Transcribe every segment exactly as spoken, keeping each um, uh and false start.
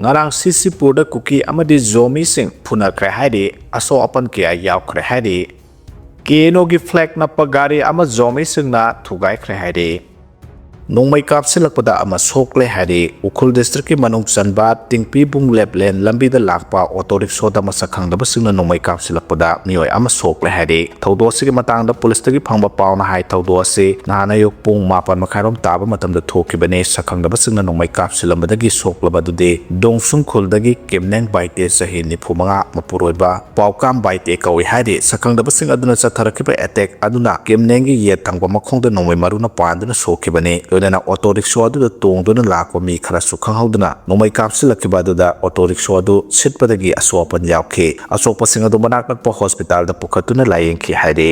ꯉꯔꯥꯡ ꯁꯤꯁꯤꯄꯨꯔꯗ ꯀꯨꯀꯤ ꯑꯃꯗꯤ ꯖꯣꯃꯤꯁꯤꯡ ꯐꯨꯅꯈ꯭ꯔꯦ ꯍꯥꯏꯔꯤ꯫ ꯑꯁꯣꯛ ꯑꯄꯟ ꯀꯌꯥ ꯌꯥꯎꯈ꯭ꯔꯦ ꯍꯥꯏꯔꯤ꯫ ꯀꯦ ꯑꯦꯟ ꯑꯣꯒꯤ ꯐ꯭ꯂꯦꯒ ꯅꯞꯄ ꯒꯥꯔꯤ ꯑꯃ ꯖꯣꯃꯤꯁꯤꯡꯅ ꯊꯨꯒꯥꯏꯈ꯭ꯔꯦ ꯍꯥꯏꯔꯤ꯫ ꯅꯣꯡꯃꯩ ꯀꯥꯞꯁꯤꯜꯂꯛꯄꯗ ꯑꯃ ꯁꯣꯛꯂꯦ ꯍꯥꯏꯔꯤ꯫ ꯎꯈ꯭ꯔꯨꯜ ꯗꯤꯁꯇ꯭ꯔꯤꯛꯀꯤ ꯃꯅꯨꯡ ꯆꯟꯕ ꯇꯤꯡꯄꯤꯕꯨꯡ ꯂꯦꯞꯂꯦꯟ ꯂꯝꯕꯤꯗ ꯂꯥꯛꯄ ꯑꯣꯇꯣ ꯔꯤꯛꯁꯣꯗ ꯃꯁꯛ ꯈꯪꯗꯕꯁꯤꯡꯅ ꯅꯣꯡꯃꯩ ꯀꯥꯞꯁꯤꯜꯂꯛꯄꯗ ꯃꯤꯑꯣꯏ ꯑꯃ ꯁꯣꯛꯂꯦ ꯍꯥꯏꯔꯤ꯫ ꯊꯧꯗꯣꯛ ꯑꯁꯤꯒꯤ ꯃꯇꯥꯡꯗ ꯄꯨꯂꯤꯁꯇꯒꯤ ꯐꯪꯕ ꯄꯥꯎꯅ ꯍꯥꯏ, ꯊꯧꯗꯣꯛ ꯑꯁꯤ ꯅꯍꯥꯟ ꯑꯌꯨꯛ ꯄꯨꯡ ꯃꯥꯄꯟ ꯃꯈꯥꯏꯔꯣꯝ ꯇꯥꯕ ꯃꯇꯝꯗ ꯊꯣꯛꯈꯤꯕꯅꯤ꯫ ꯁꯛꯈꯪꯗꯕꯁꯤꯡꯅ ꯅꯣꯡꯃꯩ ꯀꯥꯞꯁꯤꯜꯂꯝꯕꯗꯒꯤ ꯁꯣꯛꯂꯕ ꯑꯗꯨꯗꯤ ꯗꯣꯡꯁꯨꯡ ꯈꯨꯜꯗꯒꯤ ꯀꯤꯝꯅꯦꯡ ꯕꯥꯏꯇꯦ, ꯆꯍꯤ ꯅꯤꯐꯨ ꯃꯉꯥ, ꯃꯄꯨꯔꯣꯏꯕ ꯄꯥꯎꯀꯥꯝ ꯕꯥꯏꯇꯦ ꯀꯧꯏ ꯍꯥꯏꯔꯤ꯫ ꯁꯛꯈꯪꯗꯕꯁꯤꯡ ꯑꯗꯨꯅ ꯆꯠꯊꯔꯛꯈꯤꯕ ꯑꯦꯇꯦꯛ ꯑꯗꯨꯅ ꯀꯤꯝꯅꯦꯡꯒꯤ ꯌꯦꯠ ꯊꯪꯕ ꯃꯈꯣꯡꯗ ꯅꯣꯡꯃꯩ ꯃꯔꯨꯅ ꯄꯥꯟꯗꯨꯅ ꯁꯣꯛꯈꯤꯕꯅꯤ꯫ ꯂꯣꯏꯅꯅ ꯑꯣꯇꯣ ꯔꯤꯛꯁꯣ ꯑꯗꯨꯗ ꯇꯣꯡꯗꯨꯅ ꯂꯥꯛꯄ ꯃꯤ ꯈꯔꯁꯨ ꯈꯪꯍꯧꯗꯅ ꯅꯣꯡꯃꯩ ꯀꯥꯞꯁꯤꯜꯂꯛꯈꯤꯕ ꯑꯗꯨꯗ ꯑꯣꯇꯣ ꯔꯤꯛꯁꯣ ꯑꯗꯨ ꯁꯤꯠꯄꯗꯒꯤ ꯑꯁꯣꯛ ꯑꯄꯟ ꯌꯥꯎꯈꯤ꯫ ꯑꯁꯣꯛꯄꯁꯤꯡ ꯑꯗꯨ ꯃꯅꯥꯛ ꯅꯛꯄ ꯍꯣꯁꯄꯤꯇꯥꯜꯗ ꯄꯨꯈꯠꯇꯨꯅ ꯂꯥꯌꯦꯡꯈꯤ ꯍꯥꯏꯔꯤ꯫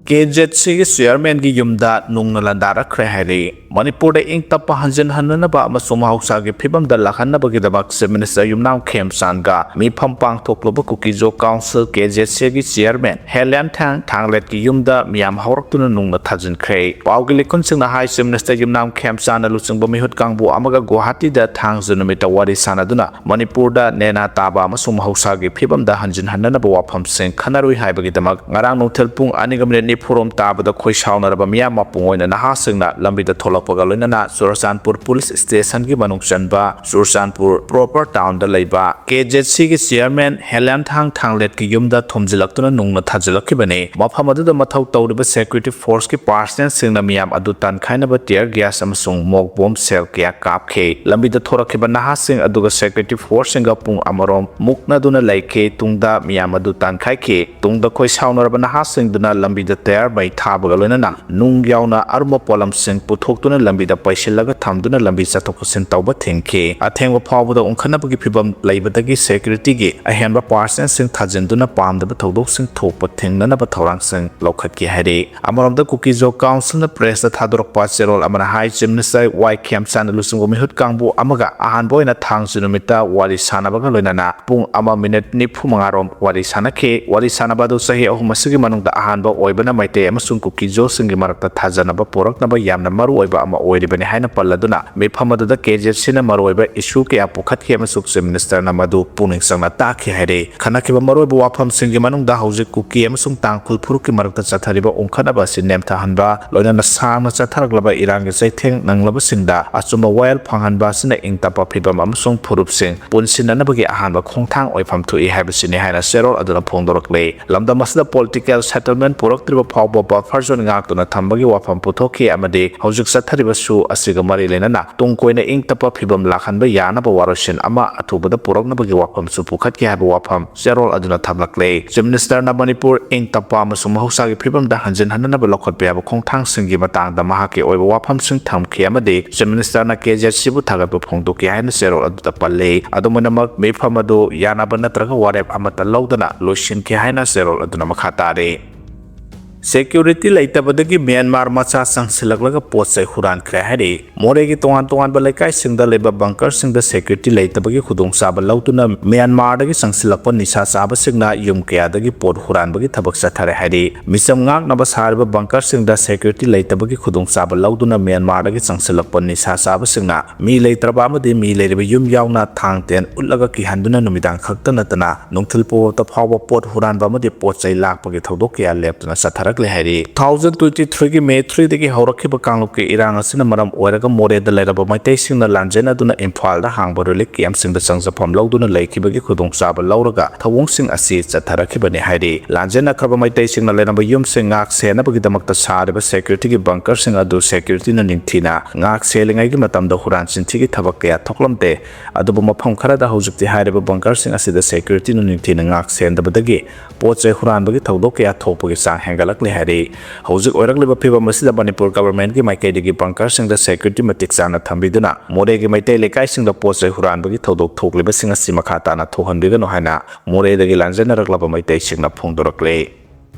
ꯀꯦ ꯖꯦꯠ ꯁꯤꯒꯤ ꯆꯤꯌꯔꯃꯦꯟꯒꯤ ꯌꯨꯝꯗ ꯅꯨꯡꯅ ꯂꯥꯟꯗꯥꯔꯛꯈ꯭ꯔꯦ ꯍꯥꯏꯔꯤ꯫ ꯃꯅꯤꯄꯨꯔꯗ ꯏꯪ ꯇꯞꯄ ꯍꯟꯖꯤꯟꯍꯟꯅꯅꯕ ꯑꯃꯁꯨꯡ ꯃꯍꯧꯁꯥꯒꯤ ꯐꯤꯕꯝꯗ ꯂꯥꯛꯍꯟꯅꯕꯒꯤꯗꯃꯛ ꯆꯤꯐ ꯃꯤꯅꯤꯁꯇꯔ ꯌꯨꯝꯅꯥꯝ ꯈꯦꯝꯆꯥꯟꯒ ꯃꯤꯐꯝ ꯄꯥꯡꯊꯣꯛꯂꯨꯕ ꯀꯨꯀꯤꯖꯣ ꯀꯥꯎꯟꯁꯤꯜ, ꯀꯦ ꯖꯦꯠ ꯁꯤꯒꯤ ꯆꯤꯌꯔꯃꯦꯟ ꯍꯦꯂꯤꯌꯥꯟꯊꯥꯡ ꯊꯥꯡꯂꯦꯠꯀꯤ ꯌꯨꯝꯗ ꯃꯤꯌꯥꯝ ꯍꯧꯔꯛꯇꯨꯅ ꯅꯨꯡꯅ ꯊꯥꯖꯤꯟꯈ꯭ꯔꯦ꯫ ꯄꯥꯎꯒꯤ ꯂꯤꯈꯨꯟꯁꯤꯡꯅ ꯍꯥꯏ, ꯆꯤꯐ ꯃꯤꯅꯤꯁꯇꯔ ꯌꯨꯝꯅꯥꯝ ꯈꯦꯝꯆꯥꯟꯅ ꯂꯨꯆꯤꯡꯕ ꯃꯤꯍꯨꯠ ꯀꯥꯡꯕꯨ ꯑꯃꯒ ꯒꯨꯋꯥꯍꯥꯇꯤꯗ ꯊꯥꯡꯖ ꯅꯨꯃꯤꯠꯇ ꯋꯥꯔꯤ ꯁꯥꯟꯅꯗꯨꯅ ꯃꯅꯤꯄꯨꯔꯗ ꯅꯦꯅꯥ ꯇꯥꯕ ꯑꯃꯁꯨꯡ ꯃꯍꯧꯁꯥꯒꯤ ꯐꯤꯕꯝꯗ ꯍꯟꯖꯤꯟꯍꯟꯅꯅꯕ ꯋꯥꯐꯝꯁꯤꯡ ꯈꯟꯅꯔꯨꯏ ꯍꯥꯏꯕꯒꯤꯗꯃꯛ ꯉꯔꯥꯡ ꯅꯨꯡꯊꯤꯜ ꯄꯨꯡ ꯑꯅꯤꯒ ꯃꯤꯅꯤꯠ ꯅꯤꯐꯨꯔꯣꯝ ꯇꯥꯕꯗ ꯈꯣꯏ ꯁꯥꯎꯅꯔꯕ ꯃꯤꯌꯥꯝ ꯃꯄꯨꯡ ꯑꯣꯏꯅ ꯅꯍꯥꯁꯤꯡꯅ ꯂꯝꯕꯤꯗ ꯊꯣꯛꯂꯛꯄꯒ ꯂꯣꯏꯅꯅ ꯆꯨꯔꯆꯥꯟꯄꯨꯔ ꯄꯨꯂꯤꯁ ꯁ꯭ꯇꯦꯁꯟꯒꯤ ꯃꯅꯨꯡ ꯆꯟꯕ ꯆꯨꯔꯆꯥꯟꯄꯨꯔ ꯄ꯭ꯔꯣꯄꯔ ꯇꯥꯎꯟꯗ ꯂꯩꯕ ꯀꯦ ꯖꯦꯠ ꯁꯤꯒꯤ ꯆꯤꯌꯔꯃꯦꯟ ꯍꯦꯂꯤꯌꯥꯟꯊꯥꯡ ꯊꯥꯡꯂꯦꯠꯀꯤ ꯌꯨꯝꯗ ꯊꯣꯝꯖꯤꯜꯂꯛꯇꯨꯅ ꯅꯨꯡꯅ ꯊꯥꯖꯤꯜꯂꯛꯈꯤꯕꯅꯤ꯫ ꯃꯐꯝ ꯑꯗꯨꯗ ꯃꯊꯧ ꯇꯧꯔꯤꯕ ꯁꯦꯀ꯭ꯌꯨꯔꯤꯇꯤ ꯐꯣꯔꯁꯀꯤ ꯄꯥꯔꯁꯅꯦꯜꯁꯤꯡꯅ ꯃꯤꯌꯥꯝ ꯑꯗꯨ ꯇꯥꯟꯈꯥꯏꯅꯕ ꯇꯤꯌꯔ ꯒ꯭ꯌꯥꯁ ꯑꯃꯁꯨꯡ ꯃꯣꯛ ꯕꯣꯝ ꯁꯦꯜ ꯀꯌꯥ ꯀꯥꯞꯈꯤ꯫ ꯂꯝꯕꯤꯗ ꯊꯣꯔꯛꯈꯤꯕ ꯅꯍꯥꯁꯤꯡ ꯑꯗꯨꯒ ꯁꯦꯀ꯭ꯌꯨꯔꯤꯇꯤ ꯐꯣꯔꯁꯁꯤꯡꯒ ꯄꯨꯡ ꯑꯃꯔꯣꯝ ꯃꯨꯛꯅꯗꯨꯅ ꯂꯩꯈꯤ꯫ ꯇꯨꯡꯗ ꯃꯤꯌꯥꯝ ꯑꯗꯨ ꯇꯥꯟꯈꯥꯏꯈꯤ꯫ ꯇꯨꯡꯗ ꯈꯣꯏ ꯁꯥꯎꯅꯔꯕ ꯅꯍꯥꯁꯤꯡꯗꯨꯅ ꯂꯝꯕꯤꯗ ꯇꯌꯥꯔ ꯃꯩ ꯊꯥꯕꯒ ꯂꯣꯏꯅꯅ ꯅꯨꯡ ꯌꯥꯎꯅ ꯑꯔꯨꯝꯕ ꯄꯣꯠꯂꯝꯁꯤꯡ ꯄꯨꯊꯣꯛꯇꯨꯅ ꯂꯝꯕꯤꯗ ꯄꯩꯁꯤꯜꯂꯒ ꯊꯝꯗꯨꯅ ꯂꯝꯕꯤ ꯆꯠꯊꯣꯛ ꯆꯠꯁꯤꯟ ꯇꯧꯕ ꯊꯤꯡꯈꯤ꯫ ꯑꯊꯦꯡꯕ ꯐꯥꯎꯕꯗ ꯎꯪꯈꯠꯅꯕꯒꯤ ꯐꯤꯚꯝ ꯂꯩꯕꯗꯒꯤ ꯁꯦꯀ꯭ꯌꯨꯔꯤꯇꯤꯒꯤ ꯑꯍꯦꯟꯕ ꯄꯥꯔꯁꯅꯦꯜꯁꯤꯡ ꯊꯥꯖꯤꯟꯗꯨꯅ ꯄꯥꯝꯗꯕ ꯊꯧꯗꯣꯛꯁꯤꯡ ꯊꯣꯛꯄ ꯊꯤꯡꯅꯅꯕ ꯊꯧꯔꯥꯡꯁꯤꯡ ꯂꯧꯈꯠꯈꯤ ꯍꯥꯏꯔꯤ꯫ ꯑꯃꯔꯣꯝꯗ ꯀꯨꯀꯤꯖꯣ ꯀꯥꯎꯟꯁꯤꯜꯅ ꯄ꯭ꯔꯦꯁꯇ ꯊꯥꯗꯣꯔꯛꯄ ꯆꯦꯔꯣꯜ ꯑꯃꯅ ꯍꯥꯏ, ꯆꯤꯐ ꯃꯤꯅꯤꯁꯇꯔ ꯋꯥꯏ ꯈꯦꯝꯆꯥꯟꯅ ꯂꯨꯆꯤꯡꯕ ꯃꯤꯍꯨꯠ ꯀꯥꯡꯕꯨ ꯑꯃꯒ ꯑꯍꯥꯟꯕ ꯑꯣꯏꯅ ꯊꯥꯡꯖ ꯅꯨꯃꯤꯠꯇ ꯋꯥꯔꯤ ꯁꯥꯟꯅꯕꯒ ꯂꯣꯏꯅꯅ ꯄꯨꯡ ꯑꯃ ꯃꯤꯅꯤꯠ ꯅꯤꯐꯨ ꯃꯉꯥꯔꯣꯝ ꯋꯥꯔꯤ ꯁꯥꯟꯅꯈꯤ꯫ ꯋꯥꯔꯤ ꯁꯥꯟꯅꯕ ꯑꯗꯨ ꯆꯍꯤ ꯑꯍꯨꯝ ꯑꯁꯤꯒꯤ ꯃꯅꯨꯡꯗ ꯑꯍꯥꯟꯕ ꯑꯣꯏꯕꯅ ꯃꯩꯇꯩ ꯑꯃꯁꯨꯡ ꯀꯨꯀꯤꯖꯣꯁꯤꯡꯒꯤ ꯃꯔꯛꯇ ꯊꯥꯖꯅꯕ ꯄꯨꯔꯛꯅꯕ ꯌꯥꯝꯅ ꯃꯔꯨꯑꯣꯏꯕ ꯑꯃ ꯑꯣꯏꯔꯤꯕꯅꯤ ꯍꯥꯏꯅ ꯄꯜꯂꯗꯨꯅ, ꯃꯤꯐꯝ ꯑꯗꯨꯗ ꯀꯦ ꯖꯦ ꯁꯤꯅ ꯃꯔꯨꯑꯣꯏꯕ ꯏꯁꯨ ꯀꯌꯥ ꯄꯨꯈꯠꯈꯤ ꯑꯃꯁꯨꯡ ꯆꯤꯐ ꯃꯤꯅꯤꯁꯇꯔꯅ ꯃꯗꯨ ꯄꯨꯛꯅꯤꯡ ꯆꯪꯅ ꯇꯥꯛꯈꯤ ꯍꯥꯏꯔꯤ꯫ ꯈꯟꯅꯈꯤꯕ ꯃꯔꯨꯑꯣꯏꯕ ꯋꯥꯐꯝꯁꯤꯡꯒꯤ ꯃꯅꯨꯡꯗ ꯍꯧꯖꯤꯛ ꯀꯨꯀꯤ ꯑꯃꯁꯨꯡ ꯇꯥꯡꯈꯨꯜ ꯐꯨꯔꯨꯞꯀꯤ ꯃꯔꯛꯇ ꯆꯠꯊꯔꯤꯕ ꯎꯪꯈꯠꯅꯕ ꯑꯁꯤ ꯅꯦꯝꯊꯍꯟꯕ, ꯂꯣꯏꯅꯅ ꯁꯥꯡꯅ ꯆꯠꯊꯔꯛꯂꯕ ꯏꯔꯥꯡꯒꯤ ꯆꯩꯊꯦꯡ ꯅꯪꯂꯕꯁꯤꯡꯗ ꯑꯆꯨꯝꯕ ꯋꯥꯌꯦꯜ ꯐꯪꯍꯟꯕ ꯑꯁꯤꯅ ꯏꯪ ꯇꯞꯄ ꯐꯤꯕꯝ ꯑꯃꯁꯨꯡ ꯐꯨꯔꯨꯞꯁꯤꯡ ꯄꯨꯟꯁꯤꯟꯅꯅꯕꯒꯤ ꯑꯍꯥꯟꯕ ꯈꯣꯡꯊꯥꯡ ꯑꯣꯏꯐꯝ ꯊꯣꯛꯏ ꯍꯥꯏꯕꯁꯤꯅꯤ ꯍꯥꯏꯅ ꯆꯦꯔꯣꯜ ꯑꯗꯨꯅ ꯐꯣꯡꯗꯣꯔꯛꯂꯤ꯫ ꯂꯝꯗꯝ ꯑꯁꯤꯗ political settlement ꯄꯨꯔꯛꯇ꯭ꯔꯤꯕ ꯐꯥꯎꯕ buffer zone ꯉꯥꯛꯇꯨꯅ ꯊꯝꯕꯒꯤ ꯋꯥꯐꯝ ꯄꯨꯊꯣꯛꯈꯤ ꯑꯃꯗꯤ ꯍꯧꯖꯤꯛ ꯆꯠꯊꯔꯤꯕ ꯁꯨ ꯑꯁꯤꯒ ꯃꯔꯤ ꯂꯩꯅꯅ ꯇꯨꯡ ꯀꯣꯏꯅ ꯏꯪ ꯇꯞꯄ ꯐꯤꯕꯝ ꯂꯥꯛꯍꯟꯕ ꯌꯥꯅꯕ ꯋꯥꯔꯣꯏꯁꯤꯟ ꯑꯃ ꯑꯊꯨꯕꯗ ꯄꯨꯔꯛꯅꯕꯒꯤ ꯋꯥꯐꯝꯁꯨ ꯄꯨꯈꯠꯈꯤ ꯍꯥꯏꯕ ꯋꯥꯐꯝ ꯆꯦꯔꯣꯜ ꯑꯗꯨꯅ ꯊꯝꯂꯛꯂꯤ꯫ ꯆꯤꯐ ꯃꯤꯅꯤꯁꯇꯔꯅ ꯃꯅꯤꯄꯨꯔ ꯏꯪ ꯇꯞꯄ ꯑꯃꯁꯨꯡ ꯃꯍꯧꯁꯥꯒꯤ ꯐꯤꯕꯝꯗ ꯍꯟꯖꯤꯟꯍꯟꯅꯕ ꯂꯧꯈꯠꯄ ꯌꯥꯕ ꯈꯣꯡꯊꯥꯡꯁꯤꯡꯒꯤ ꯃꯇꯥꯡꯗ ꯃꯍꯥꯛꯀꯤ ꯑꯣꯏꯕ ꯋꯥꯐꯝꯁꯤꯡ ꯊꯝꯈꯤ ꯑꯃꯗꯤ ꯆꯤꯐ ꯃꯤꯅꯤꯁꯇꯔꯅ ꯀꯦ ꯖꯦ ꯁꯤꯕꯨ ꯊꯥꯒꯠꯄ ꯐꯣꯡꯗꯣꯛꯈꯤ ꯍꯥꯏꯅ ꯆꯦꯔꯣꯜ ꯑꯗꯨꯗ ꯄꯜꯂꯤ꯫ ꯑꯗꯨꯝ ꯑꯣꯏꯅꯃꯛ, ꯃꯤꯐꯝ ꯑꯗꯨ ꯌꯥꯅꯕ ꯅꯠꯇ꯭ꯔꯒ ꯋꯥꯔꯦꯞ ꯑꯃꯠꯇ ꯂꯧꯗꯅ ꯂꯣꯏꯁꯤꯟꯈꯤ ꯍꯥꯏꯅ ꯆꯦꯔꯣꯜ ꯑꯗꯨꯅ ꯃꯈꯥ ꯇꯥꯔꯤ꯫ ꯁꯦꯀ꯭ꯌꯨꯔꯤꯇꯤ ꯂꯩꯇꯕꯗꯒꯤ ꯃ꯭ꯌꯥꯟꯃꯥꯔ ꯃꯆꯥ ꯆꯪꯁꯤꯜꯂꯛꯂꯒ ꯄꯣꯠ ꯆꯩ ꯍꯨꯔꯥꯟꯈ꯭ꯔꯦ ꯍꯥꯏꯔꯤ꯫ ꯃꯣꯔꯦꯒꯤ ꯇꯣꯉꯥꯟ ꯇꯣꯉꯥꯟꯕ ꯂꯩꯀꯥꯏꯁꯤꯡꯗ ꯂꯩꯕ ꯕꯪꯀꯔꯁꯤꯡꯗ ꯁꯦꯀ꯭ꯌꯨꯔꯤꯇꯤ ꯂꯩꯇꯕꯒꯤ ꯈꯨꯗꯣꯡꯆꯥꯕ ꯂꯧꯗꯨꯅ ꯃ꯭ꯌꯥꯟꯃꯥꯔꯗꯒꯤ ꯆꯪꯁꯤꯜꯂꯛꯄ ꯅꯤꯁꯥ ꯆꯥꯕꯁꯤꯡꯅ ꯌꯨꯝ ꯀꯌꯥꯗꯒꯤ ꯄꯣꯠ ꯍꯨꯔꯥꯟꯕꯒꯤ ꯊꯕꯛ ꯆꯠꯊꯔꯦ ꯍꯥꯏꯔꯤ꯫ ꯃꯤꯆꯝ ꯉꯥꯛꯅꯕ ꯁꯥꯔꯤꯕ ꯕꯪꯀꯔꯁꯤꯡꯗ ꯁꯦꯀ꯭ꯌꯨꯔꯤꯇꯤ ꯂꯩꯇꯕꯒꯤ ꯈꯨꯗꯣꯡꯆꯥꯕ ꯂꯧꯗꯨꯅ ꯃ꯭ꯌꯥꯟꯃꯥꯔꯗꯒꯤ ꯆꯪꯁꯤꯜꯂꯛꯄ ꯅꯤꯁꯥ ꯆꯥꯕꯁꯤꯡꯅ ꯃꯤ ꯂꯩꯇ꯭ꯔꯕ ꯑꯃꯗꯤ ꯃꯤ ꯂꯩꯔꯕ ꯌꯨꯝ ꯌꯥꯎꯅ ꯊꯥꯡ ꯇꯦꯟ ꯎꯠꯂꯒ ꯀꯤꯍꯟꯗꯨꯅ ꯅꯨꯃꯤꯗꯥꯡ ꯈꯛꯇ ꯅꯠꯇꯅ ꯅꯨꯡꯊꯤꯜ ꯄꯨꯡꯐꯥꯎꯕ ꯄꯣꯠ ꯍꯨꯔꯥꯟꯕ ꯑꯃꯗꯤ ꯄꯣꯠ ꯆꯩ ꯂꯥꯛꯄꯒꯤ ꯊꯧꯗꯣꯛ ꯀꯌꯥ ꯂꯦꯞꯇꯅ ꯆꯠꯊꯔꯛꯂꯦ ꯍꯥꯏꯔꯤ꯫ Two thousand twenty three ꯒꯤ May three ꯗꯒꯤ ꯍꯧꯔꯛꯈꯤꯕ ꯀꯥꯡꯂꯨꯞꯀꯤ ꯏꯔꯥꯡ ꯑꯁꯤꯅ ꯃꯔꯝ ꯑꯣꯏꯔꯒ ꯃꯣꯔꯦꯗ ꯂꯩꯔꯕ ꯃꯩꯇꯩꯁꯤꯡꯅ ꯂꯥꯟꯖꯦꯟꯅꯗꯨꯅ ꯏꯝꯐꯥꯜꯗ ꯍꯥꯡꯕ relief camp ꯁꯤꯡꯗ ꯆꯪꯖꯐꯝ ꯂꯧꯗꯨꯅ ꯂꯩꯈꯤꯕꯒꯤ ꯈꯨꯗꯣꯡꯆꯥꯕ ꯂꯧꯔꯒ ꯊꯧꯑꯣꯡꯁꯤꯡ ꯑꯁꯤ ꯆꯠꯊꯔꯛꯈꯤꯕꯅꯤ ꯍꯥꯏꯔꯤ꯫ ꯂꯥꯟꯖꯦꯟꯅꯈ꯭ꯔꯕ ꯃꯩꯇꯩꯁꯤꯡꯅ ꯂꯩꯔꯝꯕ ꯌꯨꯝꯁꯤꯡ ꯉꯥꯛ ꯁꯦꯟꯅꯕꯒꯤꯗꯃꯛꯇ ꯁꯥꯔꯤꯕ ꯁꯦꯀ꯭ꯌꯨꯔꯤꯇꯤꯒꯤ ꯕꯪꯀꯔꯁꯤꯡ ꯑꯗꯨ ꯁꯦꯀ꯭ꯌꯨꯔꯤꯇꯤꯅ ꯅꯤꯡꯊꯤꯅ ꯉꯥꯛ ꯁꯦꯜꯂꯤꯉꯩꯒꯤ ꯃꯇꯝꯗ ꯍꯨꯔꯥꯟ ꯆꯤꯟꯊꯤꯒꯤ ꯊꯕꯛ ꯀꯌꯥ ꯊꯣꯛꯂꯝꯗꯦ꯫ ꯑꯗꯨꯕꯨ ꯃꯐꯝ ꯈꯔꯗ ꯍꯧꯖꯤꯛꯇꯤ ꯍꯥꯏꯔꯤꯕ ꯕꯪꯀꯔꯁꯤꯡ ꯑꯁꯤꯗ ꯁꯦꯀ꯭ꯌꯨꯔꯤꯇꯤꯅ ꯅꯤꯡꯊꯤꯅ ꯉꯥꯛ ꯁꯦꯟꯗꯕꯗꯒꯤ ꯄꯣꯠ ꯆꯩ ꯍꯨꯔꯥꯟꯕꯒꯤ ꯊꯧꯗꯣꯛ ꯀꯌꯥ ꯊꯣꯛꯄꯒꯤ ꯆꯥꯡ ꯍꯦꯟꯒꯠꯂꯛꯂꯦ ꯍꯥꯏꯔꯤ꯫ ꯍꯧꯖꯤꯛ ꯑꯣꯏꯔꯛꯂꯤꯕ ꯐꯤꯕꯝ ꯑꯁꯤꯗ ꯃꯅꯤꯄꯨꯔ ꯒꯚꯔꯟꯃꯦꯟꯠꯀꯤ ꯃꯥꯏꯀꯩꯗꯒꯤ ꯕꯪꯀꯔꯁꯤꯡꯗ ꯁꯦꯀ꯭ꯌꯨꯔꯤꯇꯤ ꯃꯇꯤꯛ ꯆꯥꯅ ꯊꯝꯕꯤꯗꯨꯅ ꯃꯣꯔꯦꯒꯤ ꯃꯩꯇꯩ ꯂꯩꯀꯥꯏꯁꯤꯡꯗ ꯄꯣꯠ ꯆꯩ ꯍꯨꯔꯥꯟꯕꯒꯤ ꯊꯧꯗꯣꯛ ꯊꯣꯛꯂꯤꯕꯁꯤꯡ ꯑꯁꯤ ꯃꯈꯥ ꯇꯥꯅ ꯊꯣꯛꯍꯟꯕꯤꯒꯅꯨ ꯍꯥꯏꯅ ꯃꯣꯔꯦꯗꯒꯤ ꯂꯥꯟꯖꯦꯟꯅꯔꯛꯂꯕ ꯃꯩꯇꯩꯁꯤꯡꯅ ꯐꯣꯡꯗꯣꯔꯛꯂꯤ꯫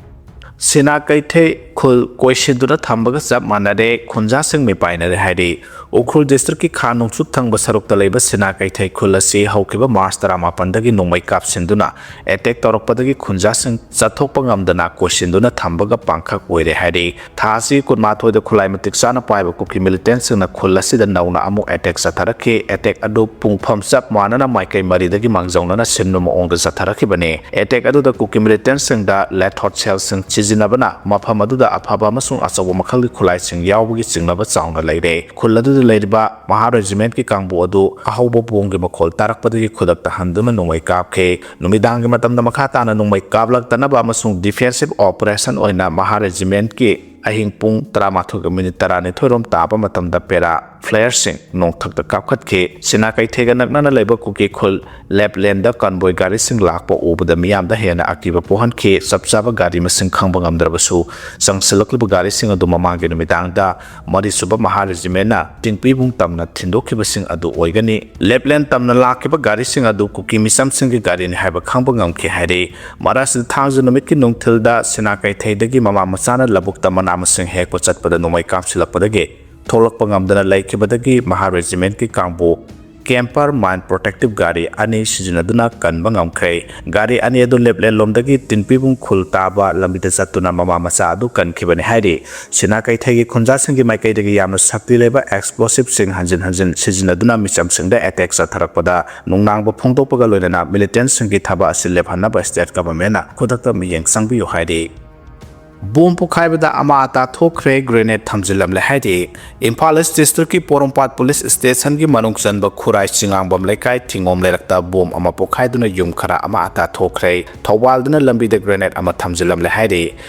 ꯁꯤꯅꯥ ꯀꯩꯊꯩ ꯈꯨꯜ ꯀꯣꯏꯁꯤꯟꯗꯨꯅ ꯊꯝꯕꯒ ꯆꯞ ꯃꯥꯟꯅꯔꯦ, ꯈꯨꯟꯖꯥꯁꯤꯡ ꯃꯤꯄꯥꯏꯅꯔꯦ ꯍꯥꯏꯔꯤ꯫ ꯎꯈ꯭ꯔꯨꯜ ꯗꯤꯁꯇ꯭ꯔꯤꯛꯀꯤ ꯈꯥ ꯅꯣꯡꯆꯨꯞ ꯊꯪꯕ ꯁꯔꯨꯛꯇ ꯂꯩꯕ ꯁꯤꯅꯥ ꯀꯩꯊꯩ ꯈꯨꯜ ꯑꯁꯤ ꯍꯧꯈꯤꯕ ꯃꯥꯔꯆ ꯇꯔꯥꯃꯥꯄꯟꯗꯒꯤ ꯅꯣꯡꯃꯩ ꯀꯥꯞꯁꯤꯟꯗꯨꯅ ꯑꯦꯇꯦꯛ ꯇꯧꯔꯛꯄꯗꯒꯤ ꯈꯨꯟꯖꯥꯁꯤꯡ ꯆꯠꯊꯣꯛꯄ ꯉꯝꯗꯅ ꯀꯣꯏꯁꯤꯟꯗꯨꯅ ꯊꯝꯕꯒ ꯄꯥꯡꯈꯛ ꯑꯣꯏꯔꯦ ꯍꯥꯏꯔꯤ꯫ ꯊꯥ ꯑꯁꯤ ꯀꯨꯟꯃꯥꯊꯣꯏꯗ ꯈꯨꯠꯂꯥꯏ ꯃꯇꯤꯛ ꯆꯥꯅ ꯄꯥꯏꯕ ꯀꯨꯀꯤ ꯃꯤꯂꯤꯇꯦꯟꯁꯤꯡꯅ ꯈꯨꯜ ꯑꯁꯤꯗ ꯅꯧꯅ ꯑꯃꯨꯛ ꯑꯦꯇꯦꯛ ꯆꯠꯊꯔꯛꯈꯤ꯫ ꯑꯦꯇꯦꯛ ꯑꯗꯨ ꯄꯨꯡꯐꯝ ꯆꯞ ꯃꯥꯟꯅꯅ ꯃꯥꯏꯀꯩ ꯃꯔꯤꯗꯒꯤ ꯃꯥꯡꯖꯧꯅꯅ ꯁꯤꯟꯕ ꯃꯑꯣꯡꯗ ꯆꯠꯊꯔꯛꯈꯤꯕꯅꯤ꯫ ꯑꯦꯇꯦꯛ ꯑꯗꯨꯗ ꯀꯨꯀꯤ ꯃꯤꯂꯤꯇꯦꯟꯁꯤꯡꯗ ꯂꯦꯊꯣꯠ ꯁꯦꯜꯁꯤꯡ ꯁꯤꯖꯤꯟꯅꯕꯅ ꯃꯐꯝ ꯑꯗꯨꯗ ꯑꯐꯕ ꯑꯃꯁꯨꯡ ꯑꯆꯧꯕ ꯃꯈꯜꯒꯤ ꯈꯨꯠꯂꯥꯏꯁꯤꯡ ꯌꯥꯎꯕꯒꯤ ꯆꯤꯡꯅꯕ ꯆꯥꯎꯅ ꯂꯩꯔꯦ꯫ ꯈꯨꯜ ꯑꯗꯨꯗ ꯂꯩꯔꯤꯕ ꯃꯍꯥ ꯔꯦꯖꯤꯃꯦꯟꯠꯀꯤ ꯀꯥꯡꯕꯨ ꯑꯗꯨ ꯑꯍꯧꯕ ꯕꯣꯝꯒꯤ ꯃꯈꯣꯜ ꯇꯥꯔꯛꯄꯗꯒꯤ ꯈꯨꯗꯛꯇ ꯍꯟꯗꯨꯅ ꯅꯣꯡꯃꯩ ꯀꯥꯞꯈꯤ꯫ ꯅꯨꯃꯤꯗꯥꯡꯒꯤ ꯃꯇꯝꯗ ꯃꯈꯥ ꯇꯥꯅ ꯅꯣꯡꯃꯩ ꯀꯥꯞꯂꯛꯇꯅꯕ ꯑꯃꯁꯨꯡ ꯗꯤꯐꯦꯟꯁꯤꯞ ꯑꯣꯄꯔꯦꯁꯟ ꯑꯣꯏꯅ ꯃꯍꯥ ꯔꯦꯖꯤꯃꯦꯟꯠꯀꯤ ꯑꯍꯤꯡ ꯄꯨꯡ ꯇꯔꯥꯃꯥꯊꯣꯏꯒ ꯃꯤꯅꯤꯠ ꯇꯔꯥꯅꯤꯊꯣꯏ ꯔꯣꯝ ꯇꯥꯕ ꯃꯇꯝꯗ ꯄꯦꯔꯥ ꯐ꯭ꯂꯦꯌꯔꯁꯤꯡ ꯅꯣꯡꯊꯛꯇ ꯀꯥꯞꯈꯠꯈꯤ꯫ ꯁꯤꯅꯥ ꯀꯩꯊꯩꯒ ꯅꯛꯅꯅ ꯂꯩꯕ ꯀꯨꯀꯤ ꯈꯨꯜ ꯂꯦꯞꯂꯦꯟꯗ ꯀꯟꯕꯣꯏ ꯒꯥꯔꯤꯁꯤꯡ ꯂꯥꯛꯄ ꯎꯕꯗ ꯃꯤꯌꯥꯝꯗ ꯍꯦꯟꯅ ꯑꯀꯤꯕ ꯄꯣꯛꯍꯟꯈꯤ꯫ ꯆꯞ ꯆꯥꯕ ꯒꯥꯔꯤ ꯃꯁꯤꯡ ꯈꯪꯕ ꯉꯝꯗ꯭ꯔꯕꯁꯨ, ꯆꯪꯁꯤꯜꯂꯛꯂꯤꯕ ꯒꯥꯔꯤꯁꯤꯡ ꯑꯗꯨ ꯃꯃꯥꯡꯒꯤ ꯅꯨꯃꯤꯗꯥꯡꯗ ꯃꯔꯤꯁꯨꯕ ꯃꯍꯥ ꯔꯦꯖꯤꯃꯦꯟꯅ ꯇꯤꯡꯄꯤꯕꯨꯡ ꯇꯝꯅ ꯊꯤꯟꯗꯣꯛꯈꯤꯕꯁꯤꯡ ꯑꯗꯨ ꯑꯣꯏꯒꯅꯤ꯫ ꯂꯦꯞꯂꯦꯟ ꯇꯝꯅ ꯂꯥꯛꯈꯤꯕ ꯒꯥꯔꯤꯁꯤꯡ ꯑꯗꯨ ꯀꯨꯀꯤ ꯃꯤꯆꯝꯁꯤꯡꯒꯤ ꯒꯥꯔꯤꯅꯤ ꯍꯥꯏꯕ ꯈꯪꯕ ꯉꯝꯈꯤ ꯍꯥꯏꯔꯤ꯫ ꯃꯔꯛ ꯑꯁꯤꯗ ꯊꯥꯡꯖ ꯅꯨꯃꯤꯠꯀꯤ ꯅꯨꯡꯊꯤꯜꯗ ꯁꯤꯅꯥ ꯀꯩꯊꯩꯗꯒꯤ ꯃꯃꯥ ꯃꯆꯥꯅ ꯂꯧꯕꯨꯛꯇ ꯃꯅꯥ ꯃꯁꯤꯡ ꯍꯦꯛꯄ ꯆꯠꯄꯗ ꯅꯣꯡꯃꯩ ꯀꯥꯞꯁꯤꯜꯂꯛꯄꯗꯒꯤ ꯊꯣꯛꯂꯛꯄ ꯉꯝꯗꯅ ꯂꯩꯈꯤꯕꯗꯒꯤ ꯃꯍꯥ ꯔꯦꯖꯤꯃꯦꯟꯠꯀꯤ ꯀꯥꯡꯕꯨ ꯀꯦꯝꯄꯔ ꯃꯥꯏꯟ ꯄ꯭ꯔꯣꯇꯦꯛꯇꯤꯞ ꯒꯥꯔꯤ ꯑꯅꯤ ꯁꯤꯖꯤꯟꯅꯗꯨꯅ ꯀꯟꯕ ꯉꯝꯈ꯭ꯔꯦ꯫ ꯒꯥꯔꯤ ꯑꯅꯤ ꯑꯗꯨ ꯂꯦꯞꯂꯦꯟꯂꯣꯝꯗꯒꯤ ꯇꯤꯟꯄꯤꯕꯨꯡ ꯈꯨꯜ ꯇꯥꯕ ꯂꯝꯕꯤꯗ ꯆꯠꯇꯨꯅ ꯃꯃꯥ ꯃꯆꯥ ꯑꯗꯨ ꯀꯟꯈꯤꯕꯅꯤ ꯍꯥꯏꯔꯤ꯫ ꯁꯤꯅꯥ ꯀꯩꯊꯩꯒꯤ ꯈꯨꯟꯖꯥꯁꯤꯡꯒꯤ ꯃꯥꯏꯀꯩꯗꯒꯤ ꯌꯥꯝꯅ ꯁꯛꯇꯤ ꯂꯩꯕ ꯑꯦꯛꯁꯄ꯭ꯂꯣꯁꯤꯞꯁꯤꯡ ꯍꯟꯖꯤꯟ ꯍꯟꯖꯤꯟ ꯁꯤꯖꯤꯟꯅꯗꯨꯅ ꯃꯤꯆꯝꯁꯤꯡꯗ ꯑꯦꯇꯦꯛ ꯆꯠꯊꯔꯛꯄꯗ ꯅꯨꯡꯅꯥꯡꯕ ꯐꯣꯡꯗꯣꯛꯄꯒ ꯂꯣꯏꯅꯅ ꯃꯤꯂꯤꯇꯦꯟꯠꯁꯤꯡꯒꯤ ꯊꯕꯛ ꯑꯁꯤ ꯂꯦꯞꯍꯟꯅꯕ ꯁ꯭ꯇꯦꯠ ꯒꯚꯔꯟꯃꯦꯟꯠꯅ ꯈꯨꯗꯛꯇ ꯃꯤꯠꯌꯦꯡ ꯆꯪꯕꯤꯌꯨ ꯍꯥꯏꯔꯤ꯫ ꯕꯣꯝ ꯄꯣꯈꯥꯏꯕꯗ ꯑꯃꯥ ꯑꯇꯥ ꯊꯣꯛꯈ꯭ꯔꯦ, ꯒ꯭ꯔꯦꯅꯦꯗ ꯊꯝꯖꯤꯜꯂꯝꯂꯦ ꯍꯥꯏꯔꯤ꯫ ꯏꯝꯐꯥꯜ ꯏꯁ ꯗꯤꯁꯇ꯭ꯔꯤꯛꯀꯤ ꯄꯣꯔꯣꯝꯄꯥꯠ ꯄꯨꯂꯤꯁ ꯁ꯭ꯇꯦꯁꯟꯒꯤ ꯃꯅꯨꯡ ꯆꯟꯕ ꯈꯨꯔꯥꯏ ꯆꯤꯉꯥꯡꯕꯝ ꯂꯩꯀꯥꯏ ꯊꯤꯡꯒꯣꯝ ꯂꯩꯔꯛꯇ ꯕꯣꯝ ꯑꯃ ꯄꯣꯈꯥꯏꯗꯨꯅ ꯌꯨꯝ ꯈꯔ ꯑꯃ ꯑꯇꯥ ꯊꯣꯛꯈ꯭ꯔꯦ꯫ ꯊꯧꯕꯥꯜꯗꯅ ꯂꯝꯕꯤꯗ ꯒ꯭ꯔꯦꯅꯦꯗ ꯑꯃ ꯊꯝꯖꯤꯜꯂꯝꯂꯦ ꯍꯥꯏꯔꯤ꯫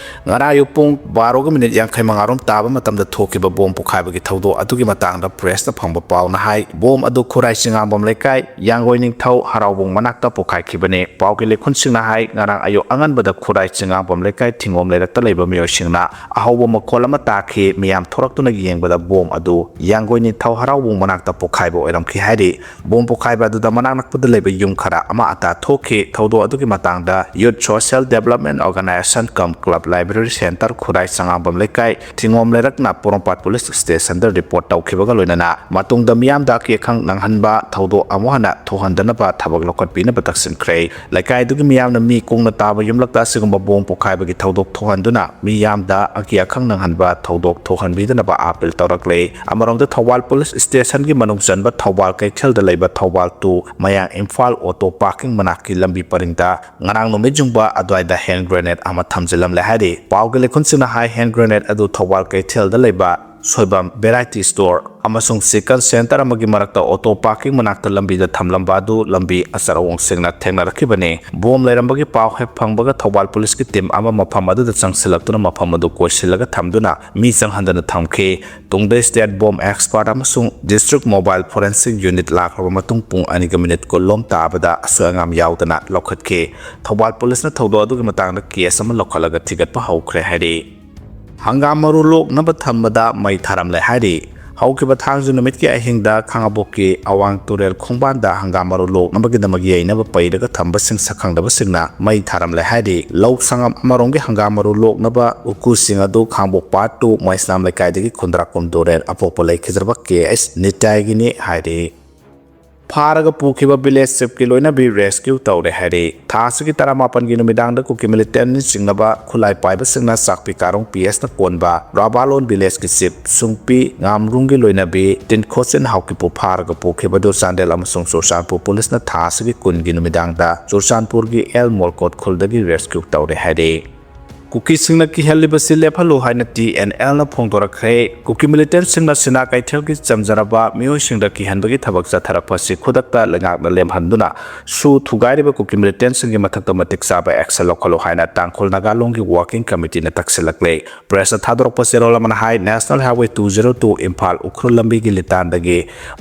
ꯉꯔꯥꯡ ꯑꯌꯨꯛ ꯄꯨꯡ ꯕꯥꯔꯣꯒ ꯃꯤꯅꯤꯠ ꯌꯥꯡꯈꯩ ꯃꯉꯥ ꯔꯣꯝ ꯇꯥꯕ ꯃꯇꯝꯗ ꯊꯣꯛꯈꯤꯕ ꯕꯣꯝ ꯄꯣꯈꯥꯏꯕꯒꯤ ꯊꯧꯗꯣꯛ ꯑꯗꯨꯒꯤ ꯃꯇꯥꯡꯗ ꯄ꯭ꯔꯦꯁꯇ ꯐꯪꯕ ꯄꯥꯎꯅ ꯍꯥꯏ, ꯕꯣꯝ ꯑꯗꯨ ꯈꯨꯔꯥꯏ ꯆꯤꯉꯥꯡꯕꯝ ꯂꯩꯀꯥꯏ, ꯌꯥꯡꯒꯣꯏ ꯅꯤꯡꯊꯧ ꯍꯔꯥꯎꯕꯨꯡ ꯃꯅꯥꯛꯇ ꯄꯣꯈꯥꯏꯈꯤꯕꯅꯤ꯫ ꯄꯥꯎꯒꯤ ꯂꯩꯈꯨꯟꯁꯤꯡꯅ ꯍꯥꯏ, ꯉꯔꯥꯡ ꯑꯌꯨꯛ ꯑꯉꯟꯕꯗ ꯈꯨꯔꯥꯏ ꯆꯤꯉꯥꯡꯕꯝ ꯂꯩꯀꯥꯏ ꯊꯤꯡꯒꯣꯝ ꯂꯩꯔꯛꯇ ꯂꯩꯕ ꯃꯤꯑꯣꯏꯁꯤꯡꯅ ꯑꯍꯧꯕ ꯃꯈꯣꯜ ꯑꯃ ꯇꯥꯈꯤ꯫ ꯃꯤꯌꯥꯝ ꯊꯣꯔꯛꯇꯨꯅ ꯌꯦꯡꯕꯗ ꯕꯣꯝ ꯑꯗꯨ ꯌꯥꯡꯒꯣꯏ ꯅꯤꯡꯊꯧ ꯍꯔꯥꯎꯕꯨꯡ ꯃꯅꯥꯛꯇ ꯄꯣꯈꯥꯏꯕ ꯑꯣꯏꯔꯝꯈꯤ ꯍꯥꯏꯔꯤ꯫ ꯕꯣꯝ ꯄꯣꯈꯥꯏꯕ ꯑꯗꯨꯗ ꯃꯅꯥꯛ ꯅꯛꯄꯗ ꯂꯩꯕ ꯌꯨꯝ ꯈꯔ ꯑꯃ ꯑꯇꯥ ꯊꯣꯛꯈꯤ꯫ ꯊꯧꯗꯣꯛ ꯑꯗꯨꯒꯤ ꯃꯇꯥꯡꯗ Youth Social Development Organization cum Club Library Center, ꯈꯨꯔꯥꯏ ꯆꯉꯥꯡꯕꯝ ꯂꯩꯀꯥꯏ, ꯊꯤꯉꯣꯝ ꯂꯩꯔꯛꯅ ꯄꯣꯔꯣꯝꯄꯥꯠ ꯄꯨꯂꯤꯁ ꯁ꯭ꯇꯦꯁꯟꯗ ꯔꯤꯄꯣꯔꯠ ꯇꯧꯈꯤꯕꯒ ꯂꯣꯏꯅꯅ ꯃꯇꯨꯡꯗ ꯃꯤꯌꯥꯝꯗ ꯑꯀꯤ ꯑꯈꯪ ꯅꯪꯍꯟꯕ ꯊꯧꯗꯣꯛ ꯑꯃꯨꯛ ꯍꯟꯅ ꯊꯣꯛꯍꯟꯗꯅꯕ ꯊꯕꯛ ꯂꯧꯈꯠꯄꯤꯅꯕ ꯇꯛꯁꯤꯟꯈ꯭ꯔꯦ꯫ ꯂꯩꯀꯥꯏꯗꯨꯒꯤ ꯃꯤꯌꯥꯝꯅ ꯃꯤ ꯀꯨꯡꯅ ꯇꯥꯕ ꯌꯨꯝꯂꯛꯇ ꯑꯁꯤꯒꯨꯝꯕ ꯕꯣꯝ ꯄꯣꯈꯥꯏꯕꯒꯤ ꯊꯧꯗꯣꯛ ꯊꯣꯛꯍꯟꯗꯨꯅ ꯃꯤ ꯌꯥꯝꯗ ꯑꯀꯤ ꯑꯈꯪ ꯅꯪꯍꯟꯕ ꯊꯧꯗꯣꯛ ꯊꯣꯛꯍꯟꯕꯤꯗꯅꯕ ꯑꯥꯄꯤꯜ ꯇꯧꯔꯛꯂꯦ꯫ ꯑꯃꯔꯣꯝꯗ ꯊꯧꯕꯥꯜ ꯄꯨꯂꯤꯁ ꯁ꯭ꯇꯦꯁꯟꯒꯤ ꯃꯅꯨꯡ ꯆꯟꯕ ꯊꯧꯕꯥꯜ ꯀꯩꯊꯦꯜꯗ ꯂꯩꯕ ꯊꯧꯕꯥꯜ ꯇꯨ ꯃꯌꯥꯡ ꯏꯝꯐꯥꯜ ꯑꯣꯇꯣ ꯄꯥꯔꯀꯤꯡ ꯃꯅꯥꯛꯀꯤ ꯂꯝꯕꯤ ꯄꯔꯤꯡꯗ ꯉꯔꯥꯡ ꯅꯨꯃꯤꯠ ꯌꯨꯡꯕ ꯑꯗꯨꯋꯥꯏꯗ ꯍꯦꯟ ꯒ꯭ꯔꯦꯅꯦꯗ ꯑꯃ ꯊꯝꯖꯤꯜꯂꯝꯂꯦ ꯍꯥꯏꯔꯤ꯫ ꯄꯥꯎꯒꯤ ꯂꯩꯈꯨꯟꯁꯤꯡꯅ ꯍꯥꯏ, ꯍꯦꯟ ꯒ꯭ꯔꯦꯅꯦꯗ ꯑꯗꯨ ꯊꯧꯕꯥꯜ ꯀꯩꯊꯦꯜꯗ ꯂꯩꯕ ꯁꯣꯏꯕꯝ ꯚꯦꯔꯥꯏꯇꯤ ꯁ꯭ꯇꯣꯔ ꯑꯃꯁꯨꯡ ꯆꯤꯀꯟ ꯁꯦꯟꯇꯔ ꯑꯃꯒꯤ ꯃꯔꯛꯇ ꯑꯣꯇꯣ ꯄꯥꯔꯀꯤꯡ ꯃꯅꯥꯛꯇ ꯂꯝꯕꯤꯗ ꯊꯝꯂꯝꯕ ꯑꯗꯨ ꯂꯝꯕꯤ ꯑꯆꯧ ꯑꯋꯣꯡꯁꯤꯡꯅ ꯊꯦꯡꯅꯔꯛꯈꯤꯕꯅꯤ꯫ ꯕꯣꯝ ꯂꯩꯔꯝꯕꯒꯤ ꯄꯥꯎ ꯍꯦꯛ ꯐꯪꯕꯒ ꯊꯧꯕꯥꯜ ꯄꯨꯂꯤꯁꯀꯤ ꯇꯤꯝ ꯑꯃ ꯃꯐꯝ ꯑꯗꯨꯗ ꯆꯪꯁꯤꯜꯂꯛꯇꯨꯅ ꯃꯐꯝ ꯑꯗꯨ ꯀꯣꯏꯁꯤꯜꯂꯒ ꯊꯝꯗꯨꯅ ꯃꯤ ꯆꯪꯍꯟꯗꯅ ꯊꯝꯈꯤ꯫ ꯇꯨꯡꯗ ꯁ꯭ꯇꯦꯠ ꯕꯣꯝ ꯑꯦꯛꯁꯄꯥꯔꯠ ꯑꯃꯁꯨꯡ ꯗꯤꯁꯇ꯭ꯔꯤꯛ ꯃꯣꯕꯥꯏꯜ ꯐꯣꯔꯦꯟꯁꯤꯛ ꯌꯨꯅꯤꯠ ꯂꯥꯛꯂꯕ ꯃꯇꯨꯡ ꯄꯨꯡ ꯑꯅꯤꯒ ꯃꯤꯅꯤꯠ ꯀꯨꯟꯂꯣꯝ ꯇꯥꯕꯗ ꯑꯁꯣꯏ ꯑꯉꯥꯝ ꯌꯥꯎꯗꯅ ꯂꯧꯈꯠꯈꯤ꯫ ꯊꯧꯕꯥꯜ ꯄꯨꯂꯤꯁꯅ ꯊꯧꯗꯣꯛ ꯑꯗꯨꯒꯤ ꯃꯇꯥꯡꯗ ꯀꯦꯁ ꯑꯃ ꯂꯧꯈꯠꯂꯒ ꯊꯤꯒꯠꯄ ꯍꯧꯈ꯭ꯔꯦ ꯍꯥꯏꯔꯤ꯫ ꯍꯪꯒꯥꯝ ꯃꯔꯨ ꯂꯣꯛꯅꯕ ꯊꯝꯕꯗ ꯃꯩ ꯊꯥꯔꯝꯂꯦ ꯍꯥꯏꯔꯤ꯫ ꯍꯧꯈꯤꯕ ꯊꯥꯡꯖ ꯅꯨꯃꯤꯠꯀꯤ ꯑꯍꯤꯡꯗ ꯈꯥꯉꯕꯣꯛꯀꯤ ꯑꯋꯥꯡ ꯇꯨꯔꯦꯜ ꯈꯣꯡꯕꯥꯟꯗ ꯍꯪꯒꯥꯝ ꯃꯔꯨ ꯂꯣꯛꯅꯕꯒꯤꯗꯃꯛ ꯌꯩꯅꯕ ꯄꯩꯔꯒ ꯊꯝꯕꯁꯤꯡ ꯁꯛꯈꯪꯗꯕꯁꯤꯡꯅ ꯃꯩ ꯊꯥꯔꯝꯂꯦ ꯍꯥꯏꯔꯤ꯫ ꯂꯧ ꯁꯪꯉꯝ ꯑꯃꯔꯣꯝꯒꯤ ꯍꯪꯒꯥꯝ ꯃꯔꯨ ꯂꯣꯛꯅꯕ ꯎꯀꯨꯁꯤꯡ ꯑꯗꯨ ꯈꯥꯡꯕꯣꯛ ꯄꯥꯔꯠ ꯇꯨ ꯃꯩꯁꯅꯥꯝ ꯂꯩꯀꯥꯏꯗꯒꯤ ꯈꯨꯟꯗ꯭ꯔꯥꯛꯄꯝ ꯇꯨꯔꯦꯜ ꯑꯄꯣꯛꯄ ꯂꯩꯈꯤꯗ꯭ꯔꯕ ꯀꯦ ꯑꯩꯆ ꯅꯤꯇꯥꯏꯒꯤꯅꯤ ꯍꯥꯏꯔꯤ꯫ ꯐꯥꯔꯒ ꯄꯨꯈꯤꯕ ꯚꯤꯂꯦꯖ ꯆꯤꯐꯀꯤ ꯂꯣꯏꯅꯕꯤ ꯔꯦꯁꯀ꯭ꯌꯨ ꯇꯧꯔꯦ ꯍꯥꯏꯔꯦ꯫ ꯊꯥ ꯑꯁꯤꯒꯤ ꯇꯔꯥꯃꯥꯄꯟꯒꯤ ꯅꯨꯃꯤꯗꯥꯡꯗ ꯀꯨꯀꯤ ꯃꯤꯂꯤꯇꯦꯟꯠꯅ ꯆꯤꯡꯅꯕ ꯈꯨꯠꯂꯥꯏ ꯄꯥꯏꯕꯁꯤꯡꯅ ꯆꯥꯛꯄꯤ ꯀꯥꯔꯣꯡ ꯄꯤ ꯑꯦꯁꯅ ꯀꯣꯟꯕ ꯔꯥꯕꯥꯂꯣꯟ ꯚꯤꯂꯦꯖꯀꯤ ꯆꯤꯐ ꯁꯨꯡꯄꯤ ꯉꯥꯝꯔꯨꯡꯒꯤ ꯂꯣꯏꯅꯕꯤ ꯇꯤꯟꯈꯣꯆꯤꯟ ꯍꯥꯎꯀꯤꯞꯄꯨ ꯐꯥꯔꯒ ꯄꯨꯈꯤꯕꯗꯨ ꯆꯥꯟꯗꯦꯜ ꯑꯃꯁꯨꯡ ꯆꯨꯔꯆꯥꯟꯄꯨꯔ ꯄꯨꯂꯤꯁꯅ ꯊꯥ ꯑꯁꯤꯒꯤ ꯀꯨꯟꯒꯤ ꯅꯨꯃꯤꯗꯥꯡꯗ ꯆꯨꯔꯆꯥꯟꯄꯨꯔꯒꯤ ꯑꯦꯜ ꯃꯣꯜꯀꯣꯠ ꯈꯨꯜꯗꯒꯤ ꯔꯦꯁꯀ꯭ꯌꯨ ꯇꯧꯔꯦ ꯍꯥꯏꯔꯦ꯫ ꯀꯨꯀꯤꯁꯤꯡꯅ ꯀꯤꯍꯜꯂꯤꯕꯁꯤ ꯂꯦꯞꯍꯜꯂꯨ ꯍꯥꯏꯅ ꯇꯤ ꯑꯦꯟ ꯑꯦꯜꯅ ꯐꯣꯡꯗꯣꯔꯛꯈ꯭ꯔꯦ꯫ ꯀꯨꯀꯤ ꯃꯤꯂꯤꯇꯦꯟꯠꯁꯤꯡꯅ ꯁꯤꯅꯥ ꯀꯩꯊꯦꯜꯒꯤ ꯆꯝꯖꯔꯕ ꯃꯤꯑꯣꯏꯁꯤꯡꯗ ꯀꯤꯍꯟꯕꯒꯤ ꯊꯕꯛ ꯆꯠꯊꯔꯛꯄ ꯑꯁꯤ ꯈꯨꯗꯛꯇ ꯂꯩꯉꯥꯛꯅ ꯂꯦꯞꯍꯟꯗꯨꯅ ꯁꯨ ꯊꯨꯒꯥꯏꯔꯤꯕ ꯀꯨꯀꯤ ꯃꯤꯂꯤꯇꯦꯟꯠꯁꯤꯡꯒꯤ ꯃꯊꯛꯇ ꯃꯇꯤꯛ ꯆꯥꯕ ꯑꯦꯛꯁꯟ ꯂꯧꯈꯠꯂꯨ ꯍꯥꯏꯅ ꯇꯥꯡꯈꯨꯜ ꯅꯥꯒꯥ ꯂꯣꯟꯒꯤ ꯋꯥꯔꯀꯤꯡ ꯀꯃꯤꯇꯤꯅ ꯇꯛꯁꯤꯜꯂꯛꯂꯦ꯫ ꯄ꯭ꯔꯦꯁꯇ ꯊꯥꯗꯣꯔꯛꯄ ꯆꯦꯔꯣꯜ ꯑꯃꯅ ꯍꯥꯏ, national highway two zero two Imphal Ukhrul ꯂꯝꯕꯤꯒꯤ ꯂꯤꯇꯥꯟꯗꯒꯤ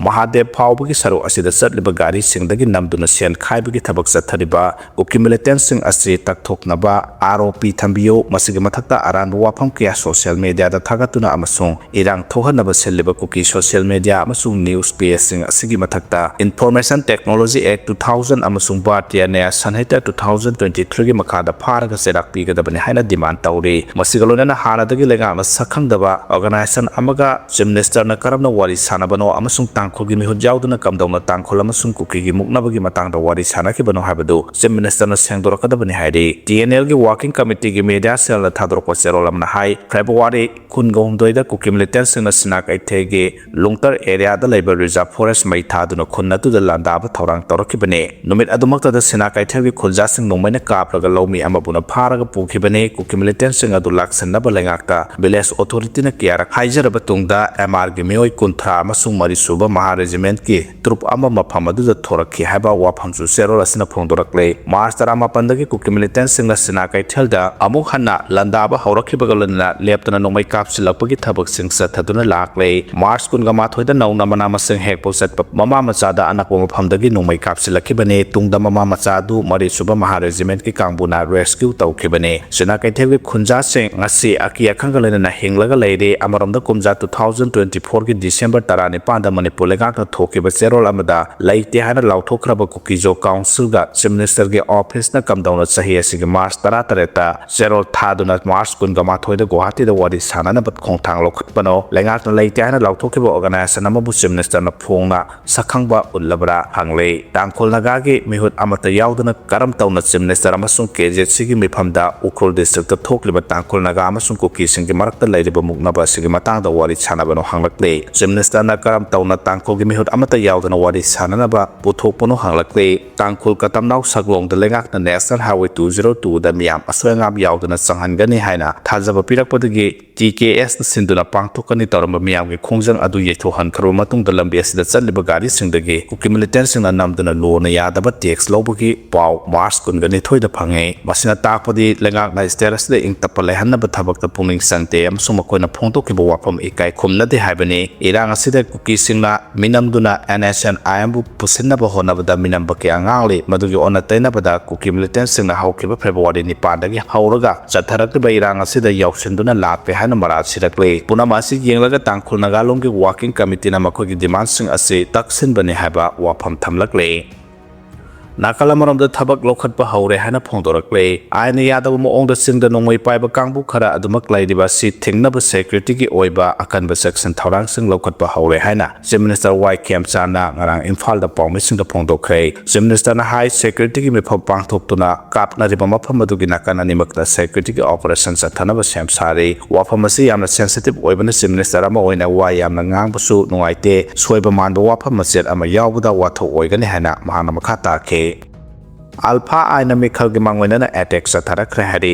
ꯃꯍꯥꯗꯦꯕ ꯐꯥꯎꯕꯒꯤ ꯁꯔꯨꯛ ꯑꯁꯤꯗ ꯆꯠꯂꯤꯕ ꯒꯥꯔꯤꯁꯤꯡꯗꯒꯤ ꯅꯝꯗꯨꯅ ꯁꯦꯟ ꯈꯥꯏꯕꯒꯤ ꯊꯕꯛ ꯆꯠꯊꯔꯤꯕ ꯀꯨꯀꯤ ꯃꯤꯂꯤꯇꯦꯟꯠꯁꯤꯡ ꯑꯁꯤ ꯇꯛꯊꯣꯛꯅꯕ ꯑꯥꯔ ꯑꯣ ꯄꯤ ꯊꯝꯕꯤꯌꯨ, ꯃꯁꯤꯒꯤ ꯃꯊꯛꯇ ꯑꯔꯥꯟꯕ ꯋꯥꯐꯝ ꯀꯌꯥ social mediaꯗ ꯊꯥꯒꯠꯇꯨꯅ ꯑꯃꯁꯨꯡ ꯏꯔꯥꯡ ꯊꯣꯛꯍꯟꯅꯕ ꯁꯤꯜꯂꯤꯕ ꯀꯨꯀꯤ social media ꯑꯃꯁꯨꯡ news pageꯁꯤꯡ ꯑꯁꯤꯒꯤ ꯃꯊꯛꯇ Information Technology Act two thousand ꯑꯃꯁꯨꯡ Bharatiya Nyaya Sanhita two thousand twenty threeꯒꯤ ꯃꯈꯥꯗ ꯐꯥꯔꯒ ꯆꯩꯔꯥꯛ ꯄꯤꯒꯗꯕꯅꯤ ꯍꯥꯏꯅ demand ꯇꯧꯔꯤ꯫ ꯃꯁꯤꯒ ꯂꯣꯏꯅꯅ ꯍꯥꯟꯅꯗꯒꯤ ꯂꯩꯉꯥꯛꯅ ꯁꯛꯈꯪꯗꯕ organization ꯑꯃꯒ Chief Ministerꯅ ꯀꯔꯝꯅ ꯋꯥꯔꯤ ꯁꯥꯟꯅꯕꯅꯣ ꯑꯃꯁꯨꯡ ꯇꯥꯡꯈꯨꯜꯒꯤ ꯃꯤꯍꯨꯠ ꯌꯥꯎꯗꯨꯅ ꯀꯝꯗꯧꯅ ꯇꯥꯡꯈꯨꯜ ꯑꯃꯁꯨꯡ ꯀꯨꯀꯤꯒꯤ ꯃꯨꯛꯅꯕꯒꯤ ꯃꯇꯥꯡꯗ ꯋꯥꯔꯤ ꯁꯥꯟꯅꯈꯤꯕꯅꯣ ꯍꯥꯏꯕꯗꯨ Chief Ministerꯅ ꯁꯦꯡꯗꯣꯔꯛꯀꯗꯕꯅꯤ ꯍꯥꯏꯔꯤ꯫ TNLꯒꯤ Working Committeeꯒꯤ media cellꯅ ꯊꯥꯗꯣꯔꯛꯄ ꯆꯦꯔꯣꯜ ꯑꯃꯅ ꯍꯥꯏ, February ꯀꯨꯟꯒ ꯍꯨꯝꯗꯣꯏꯗ ꯀꯨꯀꯤ militantꯁꯤꯡꯅ ꯁꯤꯅꯥ ꯀꯩꯊꯦꯜꯒꯤ ꯂꯨꯡꯇꯔ areaꯗ ꯂꯩꯕ reserve forest ꯃꯩ ꯊꯥꯗꯨꯅ ꯈꯨꯟ ꯑꯗꯨꯗ ꯂꯥꯟꯗꯥꯕ ꯊꯧꯔꯥꯡ ꯇꯧꯔꯛꯈꯤꯕꯅꯤ꯫ ꯅꯨꯃꯤꯠ ꯑꯗꯨꯃꯛꯇꯗ ꯁꯤꯅꯥ ꯀꯩꯊꯦꯜꯒꯤ ꯈꯨꯟꯖꯥꯁꯤꯡ ꯅꯣꯡꯃꯩꯅ ꯀꯥꯞꯂꯒ ꯂꯧꯃꯤ ꯑꯃꯕꯨꯅ ꯐꯥꯔꯒ ꯄꯨꯈꯤꯕꯅꯤ꯫ ꯀꯨꯀꯤ militantꯁꯤꯡ ꯑꯗꯨ ꯂꯥꯛꯁꯤꯟꯅꯕ ꯂꯩꯉꯥꯛꯇ village authorityꯅ ꯀꯌꯥꯔꯛ ꯍꯥꯏꯖꯔꯕ ꯇꯨꯡꯗ MRꯒꯤ ꯃꯤꯑꯣꯏ ꯀꯨꯟꯊ꯭ꯔꯥ ꯑꯃꯁꯨꯡ ꯃꯔꯤꯁꯨꯕ Mahar Regimentꯀꯤ troop ꯑꯃ ꯃꯐꯝ ꯑꯗꯨꯗ ꯊꯣꯔꯛꯈꯤ ꯍꯥꯏꯕ ꯋꯥꯐꯝꯁꯨ ꯆꯦꯔꯣꯜ ꯑꯁꯤꯅ ꯐꯣꯡꯗꯣꯔꯛꯂꯦ꯫ March ꯇꯔꯥꯃꯥꯄꯟꯗꯒꯤ ꯀꯨꯀꯤ militantꯁꯤꯡꯅ ꯁꯤꯅꯥ ꯀꯩꯊꯦꯜꯗ ꯑꯃꯨꯛ ꯍꯟꯅ ꯂꯥꯟꯗꯥꯕ ꯍꯧꯔꯛꯈꯤꯕꯒ ꯂꯣꯏꯅꯅ ꯂꯦꯞꯇꯅ ꯅꯣꯡꯃꯩ ꯀꯥꯞꯁꯤꯜꯂꯛꯄꯒꯤ ꯊꯕꯛꯁꯤꯡ ꯆꯠꯊꯗꯨꯅ ꯂꯥꯛꯂꯦ꯫ March ꯀꯨꯟꯒ ꯃꯥꯊꯣꯏꯗ ꯅꯧꯅ ꯃꯅꯥ ꯃꯁꯤꯡ ꯍꯦꯛꯄ ꯆꯠꯄ ꯃꯃꯥ ꯃꯆꯥꯗ ꯑꯅꯛꯄ ꯃꯐꯝꯗꯒꯤ ꯅꯣꯡꯃꯩ ꯀꯥꯞꯁꯤꯜꯂꯛꯈꯤꯕꯅꯤ꯫ ꯇꯨꯡꯗ ꯃꯃꯥ ꯃꯆꯥ ꯑꯗꯨ ꯃꯔꯤꯁꯨꯕ Mahar Regimentꯀꯤ ꯀꯥꯡꯕꯨꯅ rescue ꯇꯧꯈꯤꯕꯅꯤ꯫ ꯁꯤꯅꯥ ꯀꯩꯊꯦꯜꯒꯤ ꯈꯨꯟꯖꯥꯁꯤꯡ ꯉꯁꯤ ꯑꯀꯤ ꯑꯈꯪꯒ ꯂꯣꯏꯅꯅ ꯍꯤꯡꯂꯒ ꯂꯩꯔꯤ꯫ ꯑꯃꯔꯣꯝꯗ ꯀꯨꯝꯖꯥ two thousand twenty fourꯒꯤ December ꯇꯔꯥꯅꯤꯄꯥꯟꯗ Manipur ꯂꯩꯉꯥꯛꯅ ꯊꯣꯛꯈꯤꯕ ꯆꯦꯔꯣꯜ ꯑꯃꯗ ꯂꯩꯇꯦ ꯍꯥꯏꯅ ꯂꯥꯎꯊꯣꯛꯈ꯭ꯔꯕ ꯀꯨꯀꯤꯖꯣ councilꯒ Chief Ministerꯒꯤ officeꯅ ꯀꯝꯗꯧꯅ ꯆꯍꯤ ꯑꯁꯤꯒꯤ March ꯇꯔꯥꯇꯔꯦꯠꯇ ꯆꯦꯔꯣꯜ ꯊꯥꯗꯨꯅ March ꯀꯨꯟꯒ ꯃꯥꯊꯣꯏꯗ ꯒꯨꯋꯥꯍꯥꯇꯤꯗ ꯋꯥꯔꯤ ꯁꯥꯟꯅꯅꯕ ꯈꯣꯡꯊꯥꯡ ꯂꯧꯈꯠꯄꯅꯣ? ꯂꯩꯉꯥꯛꯅ ꯂꯩꯇꯦ ꯍꯥꯏꯅ ꯂꯥꯎꯊꯣꯛꯈꯤꯕ organization ꯑꯃꯕꯨ Chief Ministerꯅ ꯐꯣꯡꯅ ꯁꯛꯈꯪꯕ ꯎꯠꯂꯕ꯭ꯔꯥ ꯍꯪꯂꯤ꯫ ꯇꯥꯡꯈꯨꯜ ꯅꯥꯒꯥꯒꯤ ꯃꯤꯍꯨꯠ ꯑꯃꯠꯇ ꯌꯥꯎꯗꯅ ꯀꯔꯝ ꯇꯧꯅ Chief Minister ꯑꯃꯁꯨꯡ KZCꯒꯤ ꯃꯤꯐꯝꯗ ꯎꯈ꯭ꯔꯨꯜ districtꯇ ꯊꯣꯛꯂꯤꯕ ꯇꯥꯡꯈꯨꯜ ꯅꯥꯒꯥ ꯑꯃꯁꯨꯡ ꯀꯨꯀꯤꯁꯤꯡꯒꯤ ꯃꯔꯛꯇ ꯂꯩꯔꯤꯕ ꯃꯨꯛꯅꯕ ꯑꯁꯤꯒꯤ ꯃꯇꯥꯡꯗ ꯋꯥꯔꯤ ꯁꯥꯟꯅꯕꯅꯣ ꯍꯪꯂꯛꯂꯤ꯫ Chief Ministerꯅ ꯀꯔꯝ ꯇꯧꯅ ꯇꯥꯡꯈꯨꯜꯒꯤ ꯃꯤꯍꯨꯠ ꯑꯃꯠꯇ ꯌꯥꯎꯗꯅ ꯋꯥꯔꯤ ꯁꯥꯟꯅꯅꯕ ꯄꯨꯊꯣꯛꯄꯅꯣ ꯍꯪꯂꯛꯂꯤ꯫ ꯇꯥꯡꯈꯨꯜ ꯀꯇꯝꯅꯥꯎ ꯁꯒꯂꯣꯡꯗ ꯂꯩꯉꯥꯛꯅ National Highway two zero twoꯗ ꯃꯤꯌꯥꯝ ꯑꯁꯣꯏ ꯑꯉꯥꯝ ꯌꯥꯎꯗꯅ ꯆꯪꯍꯟꯒꯅꯤ ꯍꯥꯏꯅ ꯊꯥꯖꯕ ꯄꯤꯔꯛꯄꯗꯒꯤ TKSꯅ ꯁꯤꯟꯗꯨꯅ ꯄꯥꯡꯊꯣꯛꯀꯅꯤ ꯇꯧꯔꯝꯕ ꯃꯤꯌꯥꯝꯒꯤ ꯈꯣꯡꯖꯪ ꯑꯗꯨ ꯌꯩꯊꯣꯛꯍꯟꯈ꯭ꯔꯕ ꯃꯇꯨꯡꯗ ꯂꯝꯕꯤ ꯑꯁꯤꯗ ꯆꯠꯂꯤꯕ ꯒꯥꯔꯤꯁꯤꯡꯗꯒꯤ ꯀꯨꯀꯤ militantꯁꯤꯡꯅ ꯅꯝꯗꯨꯅ ꯂꯣꯅ ꯌꯥꯗꯕ tax ꯂꯧꯕꯒꯤ ꯄꯥꯎ March ꯀꯨꯟꯒ ꯅꯤꯊꯣꯏꯗ ꯐꯪꯉꯤ꯫ ꯃꯁꯤꯅ ꯇꯥꯛꯄꯗꯤ ꯂꯩꯉꯥꯛꯅ state ꯑꯁꯤꯗ ꯏꯪ ꯇꯞꯄ ꯂꯩꯍꯟꯅꯕ ꯊꯕꯛꯇ ꯄꯨꯛꯅꯤꯡ ꯆꯪꯗꯦ ꯑꯃꯁꯨꯡ ꯃꯈꯣꯏꯅ ꯐꯣꯡꯗꯣꯛꯈꯤꯕ ꯋꯥꯐꯝ ꯏꯀꯥꯏ ꯈꯨꯝꯅꯗꯦ ꯍꯥꯏꯕꯅꯤ꯫ ꯏꯔꯥꯡ ꯑꯁꯤꯗ ꯀꯨꯀꯤꯁꯤꯡꯅ ꯃꯤꯅꯝꯗꯨꯅ NSCN-IMꯕꯨ ꯄꯨꯁꯤꯟꯅꯕ ꯍꯣꯠꯅꯕꯗ ꯃꯤꯅꯝꯕ ꯀꯌꯥ ꯉꯥꯡꯂꯤ꯫ ꯃꯗꯨꯒꯤ ꯑꯣꯟꯅ ꯇꯩꯅꯕꯗ ꯀꯨꯀꯤ militantꯁꯤꯡꯅ ꯍꯧꯈꯤꯕ February ꯅꯤꯄꯥꯟꯗꯒꯤ ꯍꯧꯔꯒ ꯆꯠꯊꯔꯛꯂꯤꯕ ꯏꯔꯥꯡ ꯑꯁꯤꯗ ꯌꯥꯎꯁꯤꯟꯗꯨꯅ ꯂꯥꯛꯂꯦ ꯍꯥꯏꯅ ꯃꯔꯥꯜ ꯁꯤꯔꯛꯂꯤ꯫ ꯄꯨꯝꯅꯃꯛ ꯑꯁꯤ ꯌꯦꯡꯂꯒ ꯇꯥꯡꯈꯨꯜ ꯅꯥꯒꯥꯂꯣꯟꯒꯤ ꯋꯥꯔꯀꯤꯡ ꯀꯃꯤꯇꯤꯅ ꯃꯈꯣꯏꯒꯤ ꯗꯤꯃꯥꯟꯁꯤꯡ ꯑꯁꯤ ꯇꯛꯁꯤꯟꯕꯅꯤ ꯍꯥꯏꯕ ꯋꯥꯐꯝ ꯊꯝꯂꯛꯂꯤ꯫ ꯅꯥꯀꯜ ꯑꯃꯔꯣꯝꯗ ꯊꯕꯛ ꯂꯧꯈꯠꯄ ꯍꯧꯔꯦ ꯍꯥꯏꯅ ꯐꯣꯡꯗꯣꯔꯛꯂꯦ꯫ ꯑꯥꯏꯟꯅ ꯌꯥꯗꯕ ꯃꯑꯣꯡꯗ ꯆꯤꯡꯗ ꯅꯣꯡꯃꯩ ꯄꯥꯏꯕ ꯀꯥꯡꯕꯨ ꯈꯔ ꯑꯗꯨꯃꯛ ꯂꯩꯔꯤꯕ ꯑꯁꯤ ꯊꯤꯡꯅꯕ ꯁꯦꯀ꯭ꯌꯨꯔꯤꯇꯤꯒꯤ ꯑꯣꯏꯕ ꯑꯀꯟꯕ ꯆꯦꯛꯁꯤꯟ ꯊꯧꯔꯥꯡꯁꯤꯡ ꯂꯧꯈꯠꯄ ꯍꯧꯔꯦ ꯍꯥꯏꯅ ꯆꯤꯐ ꯃꯤꯅꯤꯁꯇꯔ ꯋꯥꯏ ꯈꯦꯝꯆꯥꯟꯅ ꯉꯔꯥꯡ ꯏꯝꯐꯥꯜꯗ ꯄꯥꯎꯃꯤꯁꯤꯡꯗ ꯐꯣꯡꯗꯣꯛꯈ꯭ꯔꯦ꯫ ꯆꯤꯐ ꯃꯤꯅꯤꯁꯇꯔꯅ ꯍꯥꯏ, ꯁꯦꯀ꯭ꯌꯨꯔꯤꯇꯤꯒꯤ ꯃꯤꯐꯝ ꯄꯥꯡꯊꯣꯛꯇꯨꯅ ꯀꯥꯞꯅꯔꯤꯕ ꯃꯐꯝ ꯑꯗꯨꯒꯤ ꯅꯥꯀꯟ ꯑꯅꯤꯃꯛꯇ ꯁꯦꯀ꯭ꯌꯨꯔꯤꯇꯤꯒꯤ ꯑꯣꯄꯔꯦꯁꯟ ꯆꯠꯊꯅꯕ ꯁꯦꯝ ꯁꯥꯔꯤ꯫ ꯋꯥꯐꯝ ꯑꯁꯤ ꯌꯥꯝꯅ ꯁꯦꯟꯁꯤꯇꯤꯚ ꯑꯣꯏꯕꯅ ꯆꯤꯐ ꯃꯤꯅꯤꯁꯇꯔ ꯑꯃ ꯑꯣꯏꯅ ꯋꯥ ꯌꯥꯝꯅ ꯉꯥꯡꯕꯁꯨ ꯅꯨꯡꯉꯥꯏꯇꯦ꯫ ꯁꯣꯏꯕ ꯃꯥꯟꯕ ꯋꯥꯐꯝ ꯃꯆꯦꯠ ꯑꯃ ꯌꯥꯎꯕꯗ ꯋꯥꯊꯣꯛ ꯑꯣꯏꯒꯅꯤ ꯍꯥꯏꯅ ꯃꯍꯥꯛꯅ ꯃꯈꯥ ꯇꯥꯈꯤ꯫ ꯑꯜꯐꯥ ꯑꯥꯏꯟꯅ ꯃꯤꯈꯜꯒꯤ ꯃꯥꯡꯑꯣꯏꯅꯅ ꯑꯦꯇꯦꯛ ꯆꯠꯊꯔꯛꯈ꯭ꯔꯦ ꯍꯥꯏꯔꯤ꯫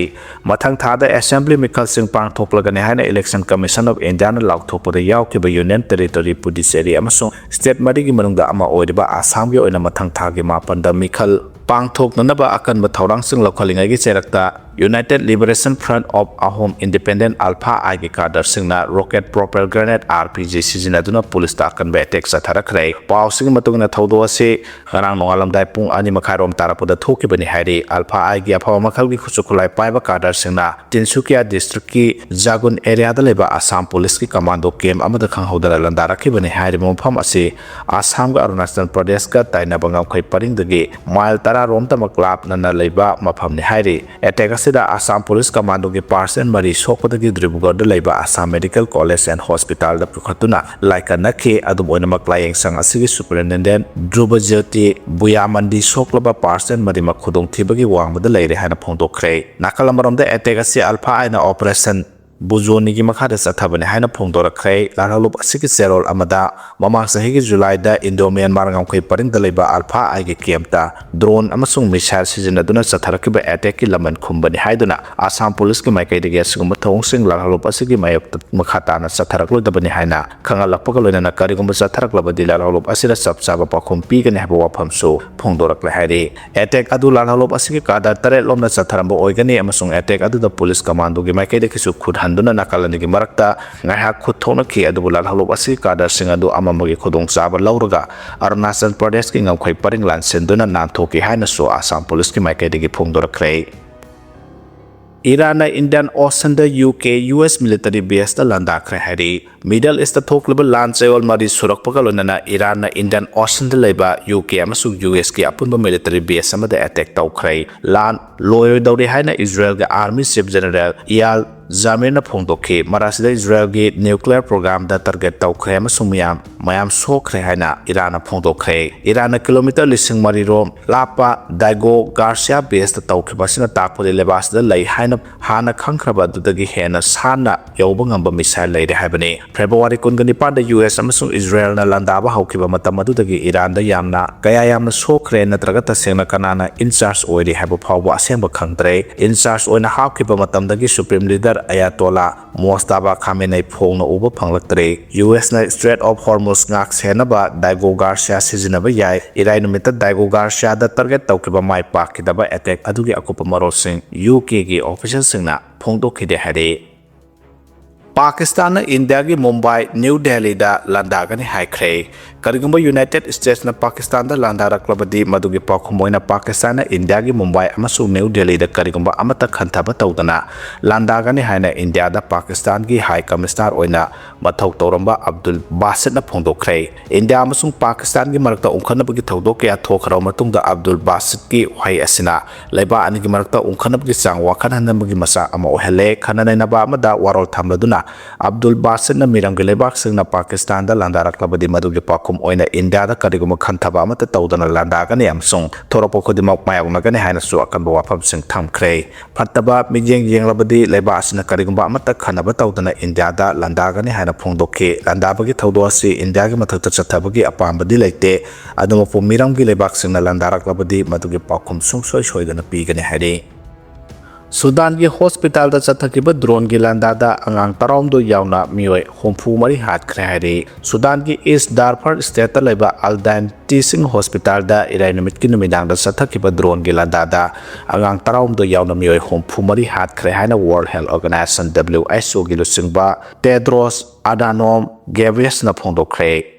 ꯃꯊꯪ ꯊꯥꯗ ꯑꯦꯁꯦꯝꯕ꯭ꯂꯤ ꯃꯤꯈꯜꯁꯤꯡ ꯄꯥꯡꯊꯣꯛꯂꯒꯅꯤ ꯍꯥꯏꯅ Election Commission of Indiaꯅ ꯂꯥꯎꯊꯣꯛꯄꯗ ꯌꯥꯎꯈꯤꯕ ꯌꯨꯅꯤꯌꯟ ꯇꯦꯔꯤꯇꯣꯔꯤ ꯄꯨꯗꯨꯆꯦꯔꯤ ꯑꯃꯁꯨꯡ ꯁ꯭ꯇꯦꯠ ꯃꯔꯤꯒꯤ ꯃꯅꯨꯡꯗ ꯑꯃ ꯑꯣꯏꯔꯤꯕ ꯑꯁꯥꯝꯒꯤ ꯑꯣꯏꯅ ꯃꯊꯪ ꯊꯥꯒꯤ ꯃꯥꯄꯟꯗ ꯃꯤꯈꯜ ꯄꯥꯡꯊꯣꯛꯅꯅꯕ ꯑꯀꯟꯕ ꯊꯧꯔꯥꯡꯁꯤꯡ ꯂꯧꯈꯠꯂꯤꯉꯩꯒꯤ ꯆꯩꯔꯛꯇ United Liberation Front of Ahom Independent, ULFA I ꯀꯥꯗꯔꯁꯤꯡꯅ rocket propelled grenade, R P G, ꯁꯤꯖꯤꯟꯅꯗꯨꯅ ꯄꯨꯂꯤꯁꯇ ꯑꯀꯟꯕ ꯑꯦꯇꯦꯛ ꯆꯠꯊꯔꯛꯈ꯭ꯔꯦ꯫ ꯄꯥꯎꯁꯤꯒꯤ ꯃꯇꯨꯡ ꯏꯟꯅ ꯊꯧꯗꯣꯛ ꯑꯁꯤ ꯉꯔꯥꯡ ꯅꯣꯡꯉꯥꯜꯂꯝꯗꯥꯏ ꯄꯨꯡ ꯑꯅꯤ ꯃꯈꯥꯏꯔꯣꯝ ꯇꯥꯔꯛꯄꯗ ꯊꯣꯛꯈꯤꯕꯅꯤ ꯍꯥꯏꯔꯤ꯫ ꯑꯜꯐꯥ ꯑꯥꯏꯒꯤ ꯑꯐꯕ ꯃꯈꯜꯒꯤ ꯈꯨꯠꯁꯨ ꯈꯨꯠꯂꯥꯏ ꯄꯥꯏꯕ ꯀꯥꯗꯔꯁꯤꯡꯅ ꯇꯤꯟꯁꯨꯀꯤꯌꯥ ꯗꯤꯁꯇ꯭ꯔꯤꯛꯀꯤ ꯖꯥꯒꯨꯟ ꯑꯦꯔꯤꯌꯥꯗ ꯂꯩꯕ ꯑꯁꯥꯝ ꯄꯨꯂꯤꯁꯀꯤ ꯀꯃꯥꯟꯗꯣ ꯀꯦꯝ ꯑꯃꯗ ꯈꯪꯍꯧꯗꯅ ꯂꯥꯟꯗꯥꯔꯛꯈꯤꯕꯅꯤ꯫ ꯍꯥꯏꯔꯤꯕ ꯃꯐꯝ ꯑꯁꯤ ꯑꯁꯥꯝꯒ ꯑꯔꯨꯅꯥꯆꯜ ꯄ꯭ꯔꯗꯦꯁꯀ ꯇꯥꯏꯅꯕ ꯉꯝꯈꯩ ꯄꯔꯤꯡꯗꯒꯤ ꯃꯥꯏꯜ ꯇꯔꯥꯔꯣꯝꯇꯃꯛ ꯂꯥꯞꯅꯅ ꯂꯩꯕ ꯃꯐꯝꯅꯤ ꯍꯥꯏꯔꯤ꯫ ꯑꯦꯇꯦꯛ ꯑꯁꯤꯗ ꯑꯁꯥꯝ ꯄꯨꯂꯤꯁ ꯀꯃꯥꯟꯗꯣꯒꯤ ꯄꯥꯔꯁꯟ ꯃꯔꯤ ꯁꯣꯛꯄꯗꯒꯤ ꯗꯤꯕ꯭ꯔꯨꯒꯔꯗ ꯂꯩꯕ ꯑꯁꯥꯝ ꯃꯦꯗꯤꯀꯦꯜ ꯀꯣꯂꯦꯖ ꯑꯦꯟ ꯍꯣꯁꯄꯤꯇꯥꯜꯗ ꯄꯨꯈꯠꯇꯨꯅ ꯂꯥꯏꯀꯠꯅꯈꯤ꯫ ꯑꯗꯨꯝ ꯑꯣꯏꯅꯃꯛ, ꯂꯥꯏꯌꯦꯡꯁꯪ ꯑꯁꯤꯒꯤ ꯁꯨꯄꯔꯤꯟꯇꯦꯟꯗꯦꯟꯠ ꯙ꯭ꯔꯨꯕꯖ꯭ꯌꯣꯇꯤ ꯕꯨꯌꯥꯃꯟꯗꯤ ꯁꯣꯛꯂꯕ ꯄꯥꯔꯁꯟ ꯃꯔꯤꯃꯛ ꯈꯨꯗꯣꯡꯊꯤꯕꯒꯤ ꯋꯥꯡꯃꯗ ꯂꯩꯔꯦ ꯍꯥꯏꯅ ꯐꯣꯡꯗꯣꯛꯈ꯭ꯔꯦ꯫ ꯅꯥꯀꯜ ꯑꯃꯔꯣꯝꯗ, ꯑꯦꯇꯦꯛ ꯑꯁꯤ ꯑꯜꯐꯥ ꯑꯥꯏꯅ ꯑꯣꯄꯔꯦꯁꯟ ꯕꯨꯖꯣꯅꯤꯒꯤ ꯃꯈꯥꯗ ꯆꯠꯊꯕꯅꯤ ꯍꯥꯏꯅ ꯐꯣꯡꯗꯣꯔꯛꯈ꯭ꯔꯦ꯫ ꯂꯥꯜꯍꯧꯂꯨꯞ ꯑꯁꯤꯒꯤ ꯆꯦꯔꯣꯜ ꯑꯃꯗ ꯃꯃꯥꯡ ꯆꯍꯤꯒꯤ ꯖꯨꯂꯥꯏꯗ ꯏꯟꯗꯣ ꯃ꯭ꯌꯥꯟꯃꯥꯔ ꯉꯝꯈꯩ ꯄꯔꯤꯡꯗ ꯂꯩꯕ ꯑꯜꯐꯥ ꯑꯥꯏꯒꯤ ꯀꯦꯝꯞꯇ ꯗ꯭ꯔꯣꯟ ꯑꯃꯁꯨꯡ ꯃꯤꯁꯥꯏꯜ ꯁꯤꯖꯤꯟꯅꯗꯨꯅ ꯆꯠꯊꯔꯛꯈꯤꯕ ꯑꯦꯇꯦꯛꯀꯤ ꯂꯃꯟ ꯈꯨꯝꯕꯅꯤ ꯍꯥꯏꯗꯨꯅ ꯑꯁꯥꯝ ꯄꯨꯂꯤꯁꯀꯤ ꯃꯥꯏꯀꯩꯗꯒꯤ ꯑꯁꯤꯒꯨꯝꯕ ꯊꯧꯑꯣꯡꯁꯤꯡ ꯂꯥꯜꯍꯧꯂꯨꯞ ꯑꯁꯤꯒꯤ ꯃꯥꯌꯣꯛꯇ ꯃꯈꯥ ꯇꯥꯅ ꯆꯠꯊꯔꯛꯂꯣꯏꯗꯕꯅꯤ ꯍꯥꯏꯅ ꯈꯪꯍꯜꯂꯛꯄꯒ ꯂꯣꯏꯅꯅ ꯀꯔꯤꯒꯨꯝꯕ ꯆꯠꯊꯔꯛꯂꯕꯗꯤ ꯂꯥꯜꯍꯧꯂꯨꯞ ꯑꯁꯤꯗ ꯆꯞ ꯆꯥꯕ ꯄꯥꯎꯈꯨꯝ ꯄꯤꯒꯅꯤ ꯍꯥꯏꯕ ꯋꯥꯐꯝꯁꯨ ꯐꯣꯡꯗꯣꯔꯛꯂꯦ ꯍꯥꯏꯔꯤ꯫ ꯑꯦꯇꯦꯛ ꯑꯗꯨ ꯂꯥꯜꯍꯧꯂꯨꯞ ꯑꯁꯤꯒꯤ ꯀꯥꯗꯔ ꯇꯔꯦꯠ ꯂꯣꯝꯅ ꯆꯠꯊꯔꯝꯕ ꯑꯣꯏꯒꯅꯤ ꯑꯃꯁꯨꯡ ꯑꯦꯇꯦꯛ ꯑꯗꯨꯗ ꯄꯨꯂꯤꯁ ꯀꯃꯥꯟꯗꯣꯒꯤ ꯃꯥꯏꯀꯩꯗꯒꯤꯁꯨ ꯈꯨꯠ ꯍꯟꯗꯨꯅ ꯅꯥꯀꯜ ꯑꯅꯤꯒꯤ ꯃꯔꯛꯇ ꯉꯥꯏꯍꯥꯛ ꯈꯨꯠ ꯊꯣꯛꯅꯈꯤ꯫ ꯑꯗꯨꯕꯨ ꯂꯥꯜꯍꯧꯂꯨꯞ ꯑꯁꯤꯒꯤ ꯀꯥꯗꯔꯁꯤꯡ ꯑꯗꯨ ꯑꯃꯃꯒꯤ ꯈꯨꯗꯣꯡꯆꯥꯕ ꯂꯧꯔꯒ ꯑꯔꯨꯅꯥꯆꯜ ꯄ꯭ꯔꯗꯦꯁꯀꯤ ꯉꯝꯈꯩ ꯄꯔꯤꯡ ꯂꯥꯟꯁꯤꯟꯗꯨꯅ ꯅꯥꯟꯊꯣꯛꯈꯤ ꯍꯥꯏꯅꯁꯨ ꯑꯁꯥꯝ ꯄꯨꯂꯤꯁꯀꯤ ꯃꯥꯏꯀꯩꯗꯒꯤ ꯐꯣꯡꯗꯣꯔꯛꯈ꯭ꯔꯦ꯫ ꯏꯔꯥꯟꯅ ꯏꯟꯗꯤꯌꯥꯟ ꯑꯣꯁꯟꯗ U K U S military ꯕꯦꯁꯇ ꯂꯥꯟꯗꯥꯈ꯭ꯔꯦ ꯍꯥꯏꯔꯤ꯫ ꯃꯤꯗꯜ ꯏꯁꯇ ꯊꯣꯛꯂꯤꯕ ꯂꯥꯟ ꯆꯌꯣꯜ ꯃꯔꯤ ꯁꯨꯔꯛꯄꯒ ꯂꯣꯏꯅꯅ ꯏꯔꯥꯟꯅ ꯏꯟꯗꯤꯌꯥꯟ ꯑꯣꯁꯟꯗ ꯂꯩꯕ ꯌꯨ ꯀꯦ ꯑꯃꯁꯨꯡ ꯌꯨ ꯑꯦꯁꯀꯤ ꯑꯄꯨꯟꯕ ꯃꯤꯂꯤꯇꯔꯤ ꯕꯦꯁ ꯑꯃꯗ ꯑꯦꯇꯦꯛ ꯇꯧꯈ꯭ꯔꯦ꯫ ꯂꯥꯟ ꯂꯣꯏꯔꯣꯏꯗꯧꯔꯦ ꯍꯥꯏꯅ ꯏꯖꯔꯦꯜꯒꯤ ꯑꯥꯔꯃꯤ ꯆꯤꯐ ꯖꯦꯅꯔꯦꯜ ꯏꯌꯥꯜ ꯖꯥꯃꯤꯔꯅ ꯐꯣꯡꯗꯣꯛꯈꯤ꯫ ꯃꯔꯛꯁꯤꯗ ꯏꯖꯔꯦꯜꯒꯤ ꯅ꯭ꯌꯨꯀ꯭ꯂꯤꯌꯔ ꯄ꯭ꯔꯣꯒ꯭ꯔꯥꯝꯗ ꯇꯥꯔꯒꯦꯠ ꯇꯧꯈ꯭ꯔꯦ ꯑꯃꯁꯨꯡ ꯃꯤꯌꯥꯝ ꯃꯌꯥꯝ ꯁꯣꯛꯈ꯭ꯔꯦ ꯍꯥꯏꯅ ꯏꯔꯥꯟꯅ ꯐꯣꯡꯗꯣꯛꯈ꯭ꯔꯦ꯫ ꯏꯔꯥꯟꯅ ꯀꯤꯂꯣꯃꯤꯇꯔ ꯂꯤꯁꯤꯡ ꯃꯔꯤ ꯔꯣꯝ ꯂꯥꯞꯄ ꯗꯥꯏꯒꯣ ꯒꯥꯔꯁꯤꯌꯥ ꯕꯦꯁꯇ ꯇꯧꯈꯤꯕ ꯑꯁꯤꯅ ꯇꯥꯛꯄꯗꯤ ꯂꯩꯕꯥꯛ ꯑꯁꯤꯗ ꯂꯩ ꯍꯥꯏꯅ ꯍꯥꯟꯅ ꯈꯪꯈ꯭ꯔꯕ ꯑꯗꯨꯗꯒꯤ ꯍꯦꯟꯅ ꯁꯥꯟꯅ ꯌꯧꯕ ꯉꯝꯕ ꯃꯤꯁꯥꯏꯜ ꯂꯩꯔꯦ ꯍꯥꯏꯕꯅꯤ꯫ ꯐꯦꯕ꯭ꯔꯨꯋꯥꯔꯤ ꯀꯨꯟꯒ ꯅꯤꯄꯥꯟꯗ ꯌꯨ ꯑꯦꯁ ꯑꯃꯁꯨꯡ ꯏꯖꯔꯦꯜꯅ ꯂꯥꯟꯗꯥꯕ ꯍꯧꯈꯤꯕ ꯃꯇꯝ ꯑꯗꯨꯗꯒꯤ ꯏꯔꯥꯟꯗ ꯌꯥꯝꯅ, ꯀꯌꯥ ꯌꯥꯝꯅ ꯁꯣꯛꯈ꯭ꯔꯦ ꯅꯠꯇ꯭ꯔꯒ ꯇꯁꯦꯡꯅ ꯀꯅꯥꯅ ꯏꯟ ꯆꯥꯔꯖ ꯑꯣꯏꯔꯤ ꯍꯥꯏꯕ ꯐꯥꯎꯕ ꯑꯁꯦꯡꯕ ꯈꯪꯗ꯭ꯔꯦ꯫ ꯏꯟ ꯆꯥꯔꯖ ꯑꯣꯏꯅ ꯍꯥꯞꯈꯤꯕ ꯃꯇꯝꯗꯒꯤ ꯁꯨꯄ꯭ꯔꯤꯝ ꯂꯤꯗꯔ ꯑꯌꯥꯇꯣꯂꯥ ꯃꯣꯁꯇꯥꯕꯥ ꯈꯥꯃꯦꯅꯩ ꯐꯣꯡꯅ ꯎꯕ ꯐꯪꯂꯛꯇ꯭ꯔꯦ꯫ ꯌꯨ ꯑꯦꯁꯅ ꯁ꯭ꯇ꯭ꯔꯦꯠ ꯑꯣꯐ ꯍꯣꯔꯃꯨꯁ ꯉꯥꯛ ꯁꯦꯟꯅꯕ ꯗꯥꯏꯒꯣ ꯒꯥꯔꯁꯤꯌꯥ ꯁꯤꯖꯤꯟꯅꯕ ꯌꯥꯏ꯫ ꯏꯔꯥꯏ ꯅꯨꯃꯤꯠꯇ ꯗꯥꯏꯒꯣ ꯒꯥꯔꯁꯤꯌꯥꯗ ꯇꯥꯔꯒꯦꯠ ꯇꯧꯈꯤꯕ ꯃꯥꯏ ꯄꯥꯛꯈꯤꯗꯕ ꯑꯦꯇꯦꯛ ꯑꯗꯨꯒꯤ ꯑꯀꯨꯞꯄ ꯃꯔꯣꯜꯁꯤꯡ ꯌꯨ ꯀꯦꯒꯤ ꯑꯣꯐꯤꯁꯤꯌꯦꯜꯁꯤꯡꯅ ꯐꯣꯡꯗꯣꯛꯈꯤꯗꯦ ꯍꯥꯏꯔꯤ꯫ ꯄꯥꯀꯤꯁꯇꯥꯟꯅ ꯏꯟꯗꯤꯌꯥꯒꯤ ꯃꯨꯝꯕꯥꯏ, ꯅ꯭ꯌꯨ ꯗꯦꯜꯂꯤꯗ ꯂꯥꯟꯗꯥꯒꯅꯤ ꯍꯥꯏꯈ꯭ꯔꯦ꯫ ꯀꯔꯤꯒꯨꯝꯕ ꯌꯨꯅꯥꯏꯇꯦꯗ ꯁ꯭ꯇꯦꯠꯁꯅ ꯄꯥꯀꯤꯁꯇꯥꯟꯗ ꯂꯥꯟꯗꯥꯔꯛꯂꯕꯗꯤ, ꯃꯗꯨꯒꯤ ꯄꯥꯎꯈꯨꯝ ꯑꯣꯏꯅ ꯄꯥꯀꯤꯁꯇꯥꯟꯅ ꯏꯟꯗꯤꯌꯥꯒꯤ ꯃꯨꯝꯕꯥꯏ ꯑꯃꯁꯨꯡ ꯅ꯭ꯌꯨ ꯗꯦꯜꯂꯤꯗ ꯀꯔꯤꯒꯨꯝꯕ ꯑꯃꯠꯇ ꯈꯟꯊꯕ ꯇꯧꯗꯅ ꯂꯥꯟꯗꯥꯒꯅꯤ ꯍꯥꯏꯅ ꯏꯟꯗꯤꯌꯥꯗ ꯄꯥꯀꯤꯁꯇꯥꯟꯒꯤ ꯍꯥꯏ ꯀꯃꯤꯁꯅꯔ ꯑꯣꯏꯅ ꯃꯊꯧ ꯇꯧꯔꯝꯕ ꯑꯕꯗꯨꯜ ꯕꯥꯁꯤꯠꯅ ꯐꯣꯡꯗꯣꯛꯈ꯭ꯔꯦ꯫ ꯏꯟꯗꯤꯌꯥ ꯑꯃꯁꯨꯡ ꯄꯥꯀꯤꯁꯇꯥꯟꯒꯤ ꯃꯔꯛꯇ ꯎꯪꯈꯠꯅꯕꯒꯤ ꯊꯧꯗꯣꯛ ꯀꯌꯥ ꯊꯣꯛꯈ꯭ꯔꯕ ꯃꯇꯨꯡꯗ ꯑꯕꯗꯨꯜ ꯕꯥꯁꯤꯠꯀꯤ ꯋꯥꯍꯩ ꯑꯁꯤꯅ ꯂꯩꯕꯥꯛ ꯑꯅꯤꯒꯤ ꯃꯔꯛꯇ ꯎꯪꯈꯠꯅꯕꯒꯤ ꯆꯥꯡ ꯋꯥꯡꯈꯠꯍꯟꯅꯕꯒꯤ ꯃꯆꯥꯛ ꯑꯃ ꯑꯣꯏꯍꯜꯂꯦ꯫ ꯈꯟꯅ ꯅꯩꯅꯕ ꯑꯃꯗ ꯋꯥꯔꯣꯜ ꯊꯝꯂꯗꯨꯅ ꯑꯕꯗꯨꯜ ꯕꯥꯁꯤꯠꯅ ꯃꯤꯔꯝꯒꯤ ꯂꯩꯕꯥꯛꯁꯤꯡꯅ ꯄꯥꯀꯤꯁꯇꯥꯟꯗ ꯂꯥꯟꯗꯥꯔꯛꯂꯕꯗꯤ, ꯃꯗꯨꯒꯤ ꯄꯥꯎꯈꯨꯝ ꯑꯣꯏꯅ ꯏꯟꯗꯤꯌꯥꯗ ꯀꯔꯤꯒꯨꯝꯕ ꯈꯟꯊꯕ ꯑꯃꯠꯇ ꯇꯧꯗꯅ ꯂꯥꯟꯗꯥꯒꯅꯤ ꯑꯃꯁꯨꯡ ꯊꯣꯔꯛꯄ ꯈꯨꯗꯤꯡꯃꯛ ꯃꯥꯌꯣꯛꯅꯒꯅꯤ ꯍꯥꯏꯅꯁꯨ ꯑꯀꯟꯕ ꯋꯥꯐꯝꯁꯤꯡ ꯊꯝꯈ꯭ꯔꯦ꯫ ꯐꯠꯇꯕ ꯃꯤꯠꯌꯦꯡ ꯌꯦꯡꯂꯕꯗꯤ ꯂꯩꯕꯥꯛ ꯑꯁꯤꯅ ꯀꯔꯤꯒꯨꯝꯕ ꯑꯃꯠꯇ ꯈꯟꯅꯕ ꯇꯧꯗꯅ ꯏꯟꯗꯤꯌꯥꯗ ꯂꯥꯟꯗꯥꯒꯅꯤ ꯍꯥꯏꯅ ꯐꯣꯡꯗꯣꯛꯈꯤ꯫ ꯂꯥꯟꯗꯥꯕꯒꯤ ꯊꯧꯗꯣꯛ ꯑꯁꯤ ꯏꯟꯗꯤꯌꯥꯒꯤ ꯃꯊꯛꯇ ꯆꯠꯊꯕꯒꯤ ꯑꯄꯥꯝꯕꯗꯤ ꯂꯩꯇꯦ, ꯑꯗꯨꯕꯨ ꯃꯤꯔꯝꯒꯤ ꯂꯩꯕꯥꯛꯁꯤꯡꯅ ꯂꯥꯟꯗꯥꯔꯛꯂꯕꯗꯤ ꯃꯗꯨꯒꯤ ꯄꯥꯎꯈꯨꯝ ꯁꯨꯡꯁꯣꯏ ꯁꯣꯏꯗꯅ ꯄꯤꯒꯅꯤ ꯍꯥꯏꯔꯤ꯫ ꯁꯨꯗꯥꯟꯒꯤ ꯍꯣꯁꯄꯤꯇꯥꯜꯗ ꯆꯠꯊꯈꯤꯕ ꯗ꯭ꯔꯣꯟꯒꯤ ꯂꯥꯟꯗꯥꯗ ꯑꯉꯥꯡ ꯇꯔꯥꯍꯨꯝꯗꯣꯏ ꯌꯥꯎꯅ ꯃꯤꯑꯣꯏ ꯍꯨꯝꯐꯨ ꯃꯔꯤ ꯍꯥꯠꯈ꯭ꯔꯦ ꯍꯥꯏꯔꯤ꯫ ꯁꯨꯗꯥꯟꯒꯤ ꯏꯁ ꯗꯥꯔꯐꯔ ꯁ꯭ꯇꯦꯠꯇ ꯂꯩꯕ ꯑꯜꯗꯥꯏꯟ ꯇꯤꯆꯤꯡ ꯍꯣꯁꯄꯤꯇꯥꯜꯗ ꯏꯔꯥꯏ ꯅꯨꯃꯤꯠꯀꯤ ꯅꯨꯃꯤꯗꯥꯡꯗ ꯆꯠꯊꯈꯤꯕ ꯗ꯭ꯔꯣꯟꯒꯤ ꯂꯥꯟꯗꯥꯗ ꯑꯉꯥꯡ ꯇꯔꯥꯍꯨꯝꯗꯣꯏ ꯌꯥꯎꯅ ꯃꯤꯑꯣꯏ ꯍꯨꯝꯐꯨ ꯃꯔꯤ ꯍꯥꯠꯈ꯭ꯔꯦ ꯍꯥꯏꯅ world health organization, W H ꯑꯣꯒꯤ ꯂꯨꯆꯤꯡꯕ ꯇꯦꯗ꯭ꯔꯣꯁ ꯑꯗꯥꯅꯣꯝ ꯒꯦꯕ꯭ꯔꯤꯌꯁꯅ ꯐꯣꯡꯗꯣꯛꯈ꯭ꯔꯦ꯫